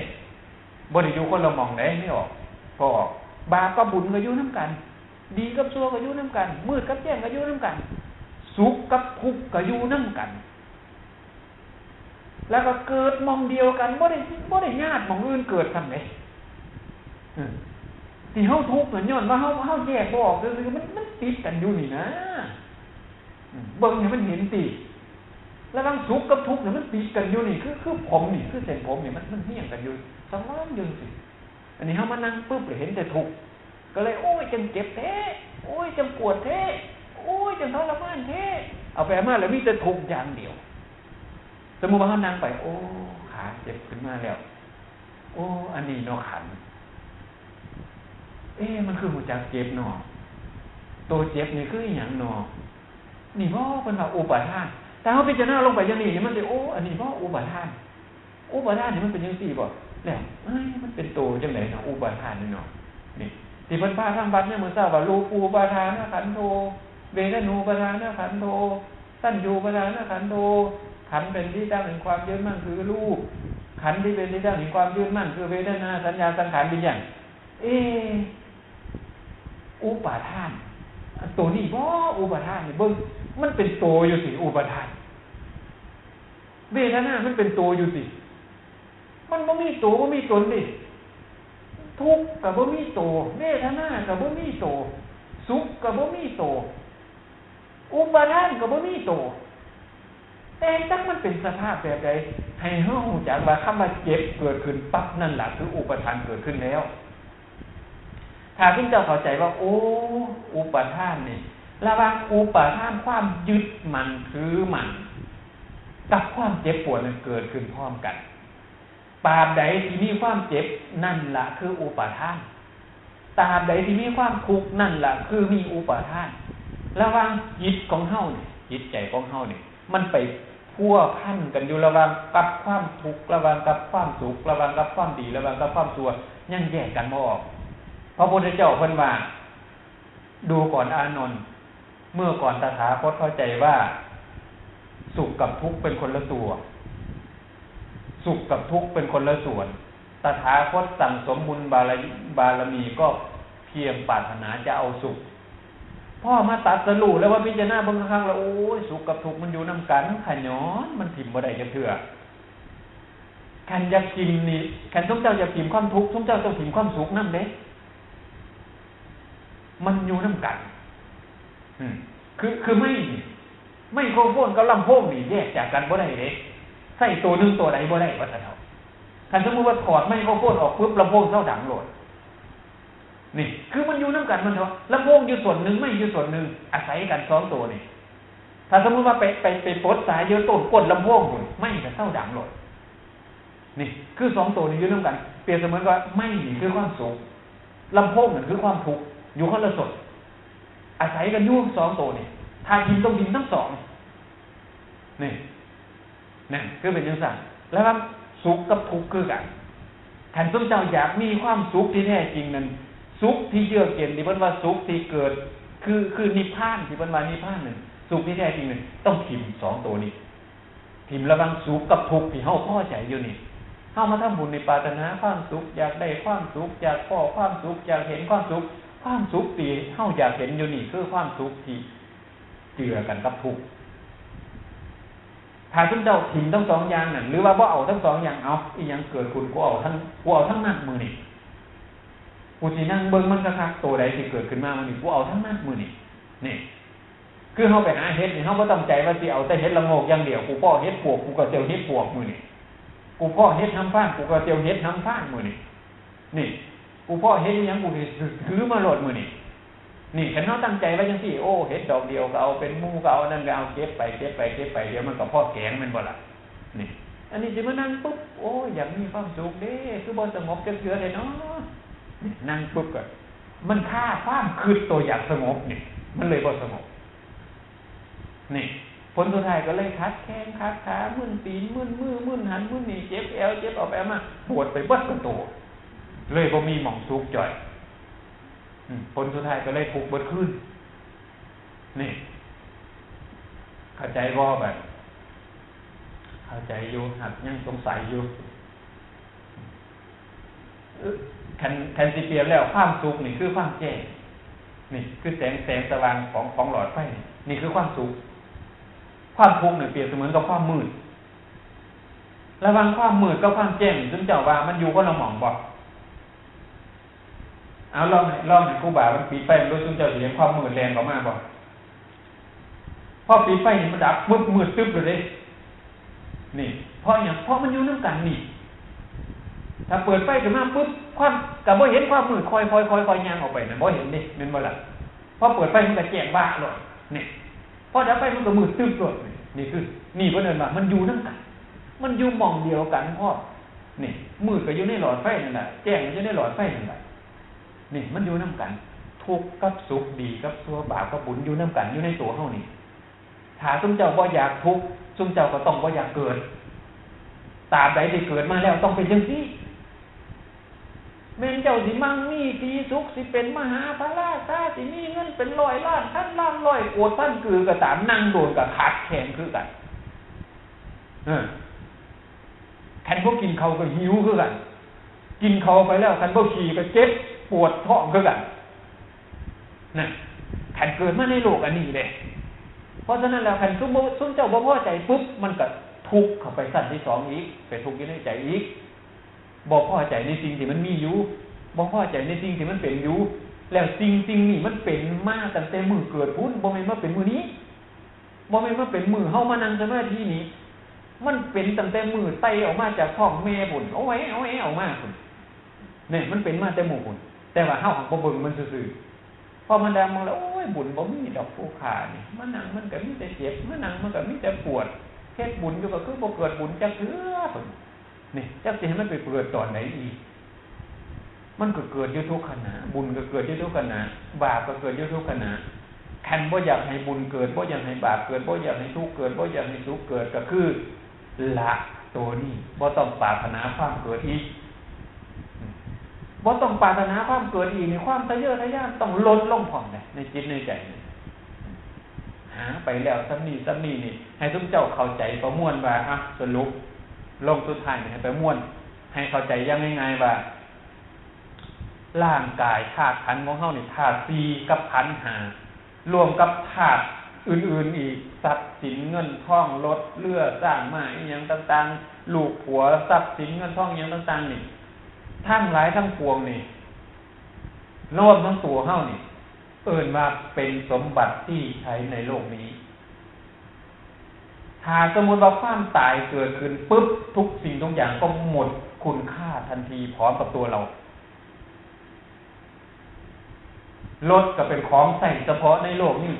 บ่ได้อยู่คนละหม่องเด้ นี่ออก พอออก บาปกับบุญกะอยู่นำกัน ดีกับชั่วกะอยู่นำกัน มืดกับแจ้งกะอยู่นำกัน สุขกับทุกข์กะอยู่นำกัน แล้วกะเกิดหม่องเดียวกัน บ่ได้ บ่ได้ญาติหม่องอื่นเกิดซ้ำเด้ เออ ที่เฮาทุกข์นั่นย้อนว่าเฮา เฮาแยกบ่ออกซื่อๆ มัน มันติดกันอยู่นี่นะ อืม เบิ่งให้มันเห็นติ ระหว่างสุขกับทุกข์นี่มันติดกันอยู่นี่ คือ คือผมนี่ คือเส้นผมนี่ มัน มันเฮี้ยงกันอยู่ สะท้อนอยู่จั่งซี้ อันนี้เฮามานั่งปึ๊บแล้วเห็นแต่ทุกข์ กะเลย โอ้ย จั่งเจ็บแท้ โอ้ย จั่งปวดแท้ โอ้ย จั่งทรมานแท้ เอาไปเอามาแล้วมีแต่ทุกข์อย่างเดียว สมมุติว่าเฮานั่งไป โอ้ ขาเจ็บขึ้นมาแล้ว โอ้ อันนี้เนาะขัน เอ๊ะ มันคือฮู้จักเจ็บเนาะ โตเจ็บนี่คืออิหยังเนาะ นี่บ่ เพิ่นว่าอุปาทาน ถ้าเฮาพิจารณาลงไปอย่างนี้นี่ มันสิ โอ้ อันนี้บ่อุปาทาน อุปาทานนี่มันเป็นจั่งซี้บ่ แล้ว เอ้ย มันเป็นโตจั่งใดเนาะ อุปาทานนี่เนาะ นี่ ที่เพิ่นพาทำวัดยามมื้อเช้าว่า รูปูปาทานขันโธ เวทนูปาทานขันโธ สัญญูปาทานขันโธ ขันธ์เป็นที่ตั้งแห่งความยึดมั่นคือรูป ขันธ์ที่เป็นที่ตั้งแห่งความยึดมั่นคือเวทนา สัญญา สังขาร วิญญาณ เอ๊ะ อุปาทาน อันโตนี้บ่ อุปาทานนี่ เบิ่ง มันเป็นโตอยู่ติ อุปาทาน เวทนามันเป็นโตอยู่ติ มันบ่มีโตบ่มีตนเด้ ทุกข์กะบ่มีโต เวทนากะบ่มีโต สุขกะบ่มีโต อุปาทานกะบ่มีโต แต่จักมันเป็นสภาพแบบใด ให้เฮาฮู้จักว่าคำว่าเจ็บเกิดขึ้นปั๊บ นั่นล่ะคืออุปาทานเกิดขึ้นแล้ว ถ้าซุมเจ้าเข้าใจว่า โอ้ อุปาทานนี่ ระหว่างอุปาทานความยึดมั่นถือมั่น กับความเจ็บปวดนั้นเกิดขึ้นพร้อมกัน ตราบใดที่มีความเจ็บ นั่นล่ะคืออุปาทาน ตราบใดที่มีความทุกข์ นั่นล่ะคือมีอุปาทาน ระหว่างจิตของเฮานี่ จิตใจของเฮานี่ มันไปพัวพันกันอยู่ระหว่างกับความทุกข์ ระหว่างกับความสุข ระหว่างกับความดี ระหว่างกับความชั่ว ยังแยกกันบ่ออก พระพุทธเจ้าเพิ่นว่า ดูก่อนอานนท์ เมื่อก่อนตถาคตเข้าใจว่า สุขกับทุกข์เป็นคนละตัว สุขกับทุกข์เป็นคนละส่วน ตถาคตสั่งสมบุญบาร- บารมีก็เพียงปรารถนาจะเอาสุข พอมาตรัสรู้แล้วว่าพิจารณาเบิ่งคักๆแล้ว โอ้ย สุขกับทุกข์มันอยู่นำกัน ขะหยอน มันถิ่มบ่ได้จักเทื่อ คันอยากถิ่มนี่ คันซุมเจ้าอยากถิ่มความทุกข์ ซุมเจ้าต้องถิ่มความสุขนำเด้ มันอยู่นำกัน อืม คือ คือไม้นี่ ไมโครโฟนกับลำโพงนี่แยกจากกันบ่ได้เด้ ใช้ตัวหนึ่งตัวใดบ่ได้ ว่าซั่นเถาะ คันสมมุติว่าถอดไมโครโฟนออกปุ๊บ ลำโพงเซาดังโลด นี่ คือมันอยู่นำกัน มันเถาะ ลำโพงอยู่ส่วนหนึ่ง ไม้อยู่ส่วนหนึ่ง อาศัยกันสองตัวนี่ ถ้าสมมุติว่าไป ไป ไปปลดสายอยู่ต้นก้นลำโพงพู้น ไม้กะเซาดังโลด นี่ คือสองตัวนี่อยู่นำกัน เปรียบเสมือนว่าไม้นี่คือความสุข ลำโพงนั่นคือความทุกข์ อยู่คนละส่วน อาศัยกันอยู่สองตัวนี่ ถ้าถิ่มต้องถิ่มทั้งสอง นี่ นั่นคือเป็นจั่งซั่น แล้วว่าสุขกับทุกข์คือกัน คันซุมเจ้าอยากมีความสุขที่แท้จริงนั้น สุขที่เยือกเย็นที่เพิ่นว่าสุขที่เกิด คือ คือนิพพานที่เพิ่นว่านิพพานนั่น สุขที่แท้จริงนั่นต้องถิ่มสองตัวนี้ ถิ่มระหว่างสุขกับทุกข์ที่เฮาพอใจอยู่นี่ เฮามาทำบุญนี่ปรารถนาความสุข อยากได้ความสุข อยากพ้อความสุข อยากเห็นความสุข ความสุขที่เฮาอยากเห็นอยู่นี่คือความสุขที่เจือกันกับทุกข์ ถ้าซุมเจ้าถิ่มทั้งสองอย่างนั่น หรือว่าบ่เอาทั้งสองอย่าง เอา อีหยังเกิดขึ้น กูเอาทั้ง กูเอาทั้งนั้นมื้อนี้ กูสินั่งเบิ่งมันคักๆ ตัวใดสิเกิดขึ้นมามื้อนี้ กูเอาทั้งนั้นมื้อนี้ นี่ คือเฮาไปหาเห็ดนี่ เฮาบ่ตั้งใจว่าสิเอาแต่เห็ดละโงกอย่างเดียว กูพ้อเห็ดปวก กูก็สิเอาเห็ดปวกมื้อนี้ กูพ้อเห็ดหำฟาง กูก็สิเอาเห็ดหำฟางมื้อนี้ นี่ กูพ้อเห็ดอีหยัง กูสิถือมาโลดมื้อนี้ นี่ คันเฮาตั้งใจไว้จังซี่ โอ้ เห็ดดอกเดียวก็เอา เป็นหมู่ก็เอา อันนั้นก็เอา เก็บไป เก็บไป เก็บไป เดี๋ยวมันก็พอแกงแม่นบ่ล่ะ นี่ อันนี้สิมานั่งปุ๊บ โอ้ย อยากมีความสุขเด้ คือบ่สงบจักเทื่อเด้เนาะ นี่ นั่งปุ๊บก็ มันคาความคิดตัวอยากสงบนี่ มันเลยบ่สงบ นี่ ผลสุดท้ายก็เลยขัดแข้งขัดขา มึนตีน มึนมือ มึนหัน มึนนี่ เจ็บแอว เจ็บเอาไปเอามา ปวดไปเบิดตัว เลยบ่มีหม่องสุขจ่อย อืม ผลสุดท้ายก็เลยทุกข์เบิดคืน นี่ เข้าใจบ่บัด เข้าใจอยู่ หากยังสงสัยอยู่ เอ่อ คัน คันสิเปรียบแล้ว ความสุขนี่คือความแจ้ง นี่คือแสง แสงสว่างของ ของหลอดไฟนี่ นี่คือความสุข ความทุกข์นี่เปรียบเสมือนกับความมืด ระหว่างความมืดกับความแจ้งนี่ ซุมเจ้าว่ามันอยู่คนละหม่องบ่ เอาลองให้ ลองให้ครูบามันปิดไฟมันดู ซุมเจ้าสิเห็นความมืดแล่นเข้ามาบ่ พอปิดไฟนี่มันดับ มืด มืดตึ๊บเลยเด้ นี่ เพราะหยัง เพราะมันอยู่นำกันนี่ ถ้าเปิดไฟขึ้นมาปุ๊บ ความ ก็บ่เห็นความมืด ค่อยๆ ค่อยๆ ย่างออกไปนะ บ่เห็นเด้ แม่นบ่ล่ะ พอเปิดไฟมันก็แจ้งว่าโลด นี่ พอดับไฟมันก็มืดตึ๊บโลด นี่ นี่คือ นี่เพิ่นเอิ้นว่ามันอยู่นำกัน มันอยู่หม่องเดียวกันพร้อม นี่ มืดก็อยู่ในหลอดไฟนั่นแหละ แจ้งก็อยู่ในหลอดไฟนั่นแหละ นี่ มันอยู่นำกัน ทุกข์กับสุข ดีกับชั่ว บาปกับบุญ อยู่นำกัน อยู่ในตัวเฮานี่ ถ้าซุมเจ้าบ่อยากทุกข์ ซุมเจ้าก็ต้องบ่อยากเกิด ตราบใดที่เกิดมาแล้วต้องเป็นจังซี่ แม่นเจ้าสิมั่งมีสีสุข สิเป็นมหาพระราชา สิมีเงินเป็นร้อยล้าน พันล้าน ร้อยโกด พันกือก็ตาม นั่งโดนก็ขาดแคลนคือกัน เออ คันบ่กินข้าวก็หิวคือกัน กินข้าวไปแล้ว คันบ่ขี้ก็เจ็บปวดท้องคือกัน นะ คันเกิดมาในโลกอันนี้เด้ เพราะฉะนั้นแล้ว คันซุมบ่ ซุมเจ้าบ่พอใจปุ๊บ มันก็ทุกข์เข้าไปชั้นที่สองอีก ไปทุกข์อยู่ในใจอีก บ่พอใจในสิ่งที่มันมีอยู่ บ่พอใจในสิ่งที่มันเป็นอยู่ แล้วสิ่ง สิ่งนี้มันเป็นมาตั้งแต่มื้อเกิดพู้น บ่แม่นมาเป็นมื้อนี้ บ่แม่นมาเป็นมื้อเฮามานั่งสมาธินี่ มันเป็นตั้งแต่มื้อไต่ออกมาจากท้องแม่พู้น เอาแหวะ เอาแหวะออกมาพู้น เนี่ย มันเป็นมาแต่มื้อพู้น แต่ว่าเฮาหั้นบ่เบิ่งมันซื่อๆ พอมันดังมาแล้ว โอ้ย บุญบ่มีดอกผู้ข้านี่ มานั่งมันก็มีแต่เจ็บ มานั่งมันก็มีแต่ปวด เฮ็ดบุญอยู่ก็คือบ่เกิดบุญจักเทื่อพู้น นี่ จักสิให้มันไปเกิดตอนใดอีก มันก็เกิดอยู่ทุกขณะ บุญก็เกิดอยู่ทุกขณะ บาปก็เกิดอยู่ทุกขณะ คันบ่อยากให้บุญเกิด บ่อยากให้บาปเกิด บ่อยากให้ทุกข์เกิด บ่อยากให้สุขเกิด ก็คือ ละตัวนี้ บ่ต้องปรารถนาความเกิดอีก บ่ต้องปรารถนาความเกิดอีก ในความทะเยอทะยานต้องลดลงพร้อมเลย ในจิตในใจนี่ หาไปแล้วส่ำนี้ส่ำนี้นี่ ให้ซุมเจ้าเข้าใจประมวลว่า อ่ะ สรุปลงสุดท้ายนี่ ให้ประมวล ให้เข้าใจอย่างง่ายๆว่า ร่างกายธาตุขันธ์ของเฮานี่ ธาตุสี่กับขันธ์ห้า รวมกับธาตุอื่นๆอีก ทรัพย์สินเงินทอง รถเรือ ช้างม้า อีหยังต่างๆ ลูกผัว ทรัพย์สินเงินทอง อีหยังต่างๆนี่ ทั้งหลายทั้งปวงนี่ รวมทั้งตัวเฮานี่ เอิ้นว่าเป็นสมบัติที่ใช้ในโลกนี้ ถ้าสมมุติว่าความตายเกิดขึ้นปุ๊บ ทุกสิ่งทุกอย่างก็หมดคุณค่าทันทีพร้อมกับตัวเรา รถก็เป็นของใช้เฉพาะในโลกนี้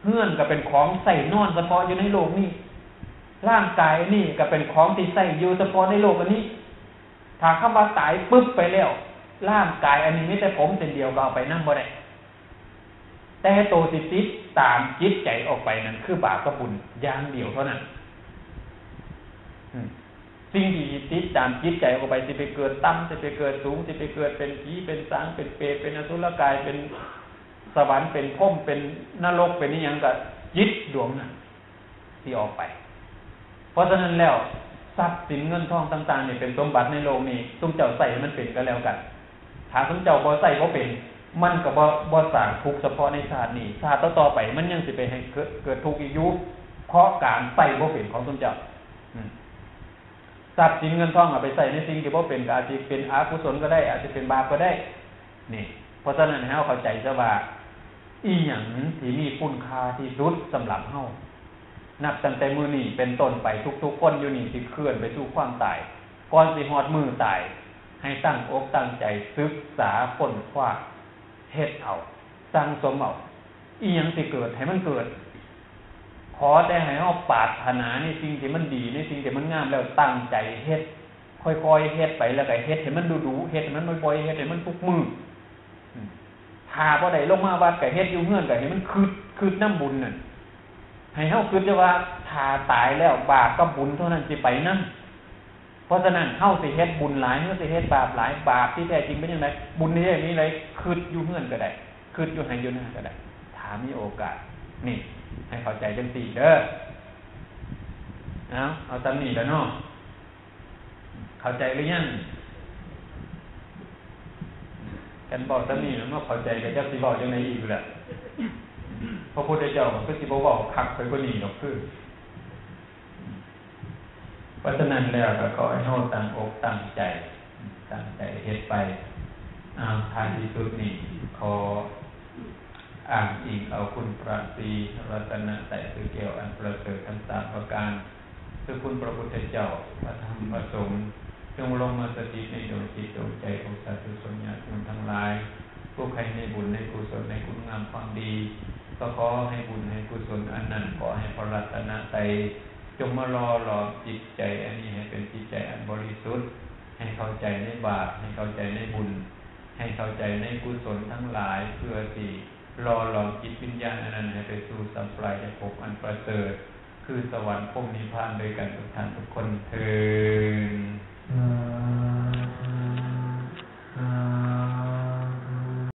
เฮือนก็เป็นของใช้นอนเฉพาะอยู่ในโลกนี้ ร่างกายอันนี้ก็เป็นของที่ใช้อยู่เฉพาะในโลกอันนี้ ถ้าคำว่าตายปุ๊บไปแล้ว ร่างกายอันนี้มีแต่ผมเส้นเดียวก็เอาไปนำบ่ได้ แต่โตสิติดตามจิตใจออกไปนั่นคือบาปกับบุญอย่างเดียวเท่านั้น อืม สิ่งที่ติดตามจิตใจออกไป สิไปเกิดต่ำ สิไปเกิดสูง สิไปเกิดเป็นผี เป็นสาง เป็นเปรต เป็นอสุรกาย เป็นสวรรค์ เป็นพรหม เป็นนรก เป็นอิหยังก็ จิตดวงนั้นสิออกไป เพราะฉะนั้นแล้ว ทรัพย์สินเงินทองต่างๆ นี่เป็นสมบัติในโลกนี้ ซุมเจ้าใช้ให้มันเป็นก็แล้วกัน ถ้าซุมเจ้าบ่ใช้บ่เป็น มันก็บ่ บ่สร้างทุกข์เฉพาะในชาตินี้ ชาติต่อๆ ไปมันยังสิไปให้เกิด เกิดทุกข์อีกอยู่ เพราะการใช้บ่เป็นของซุมเจ้า อืม ทรัพย์สินเงินทองเอาไปใช้ในสิ่งที่บ่เป็น ก็อาจสิเป็นอกุศลก็ได้ อาจสิเป็นบาปก็ได้ นี่ เพราะฉะนั้นให้เราเข้าใจซะว่า อีหยังที่มีคุณค่าที่สุดสำหรับเรา นับตั้งแต่มื้อนี้เป็นต้นไป ทุกๆ คนอยู่นี่สิเคลื่อนไปสู่ความตาย ก่อนสิฮอดมื้อตาย ให้ตั้งอกตั้งใจศึกษาค้นคว้า เฮ็ดเอา สั่งสมเอา อีหยังสิเกิดให้มันเกิด ขอแต่ให้เราปรารถนาในสิ่งที่มันดี ในสิ่งที่มันงาม แล้วตั้งใจเฮ็ด ค่อยๆ เฮ็ดไป แล้วก็เฮ็ดให้มันดุๆ เฮ็ดให้มันบ่อยๆ เฮ็ดให้มันทุกมื้อ อืม ถ้าบ่ได้ลงมาวัดก็เฮ็ดอยู่เฮือน ก็ให้มันคิด คิดนำบุญนั่น ให้เราคิดได้ว่า ถ้าตายแล้วบาปกับบุญเท่านั้นสิไปนำ เพราะฉะนั้นเราสิเฮ็ดบุญหลาย เราสิเฮ็ดบาปหลาย บาปที่แท้จริงเป็นจั่งใด บุญที่แท้มีอะไร คิดอยู่เฮือนก็ได้ คิดอยู่ไฮ่อยู่นาก็ได้ ถ้ามีโอกาส นี่ ให้เข้าใจจั่งซี้เด้อ เอา เอาตามนี้แหละเนาะ เข้าใจหรือยัง คันเว้าตามนี้แล้วบ่เข้าใจก็จักสิเว้าจั่งใดอีกแหละ พระพุทธเจ้าก็คือสิบ่เว้าคักไปกว่านี้ดอกคือ เพราะฉะนั้นแล้วก็ขอให้เราตั้งอกตั้งใจ ตั้งใจเฮ็ดไป เอา ท้ายที่สุดนี้ขออ้างอิงเอาคุณพระศรีรัตนตรัย คือแก้วอันประเสริฐทั้งสามประการ คือคุณพระพุทธเจ้า พระธรรม พระสงฆ์ จงลงมาสถิตในดวงจิตดวงใจของสาธุชนญาติโยมทั้งหลาย ผู้ใคร่ในบุญในกุศลในคุณงามความดี ก็ขอให้บุญให้กุศลอันนั้น ขอให้พระรัตนตรัยจงมาหล่อหลอมจิตใจอันนี้ให้เป็นจิตใจอันบริสุทธิ์ ให้เข้าใจในบาป ให้เข้าใจในบุญ ให้เข้าใจในกุศลทั้งหลาย เพื่อสิหล่อหลอมจิตวิญญาณอันนั้นให้ไปสู่สัมปรายภพอันประเสริฐ คือสวรรค์พรหมนิพพานด้วยกันทุกท่านทุกคนเทอญ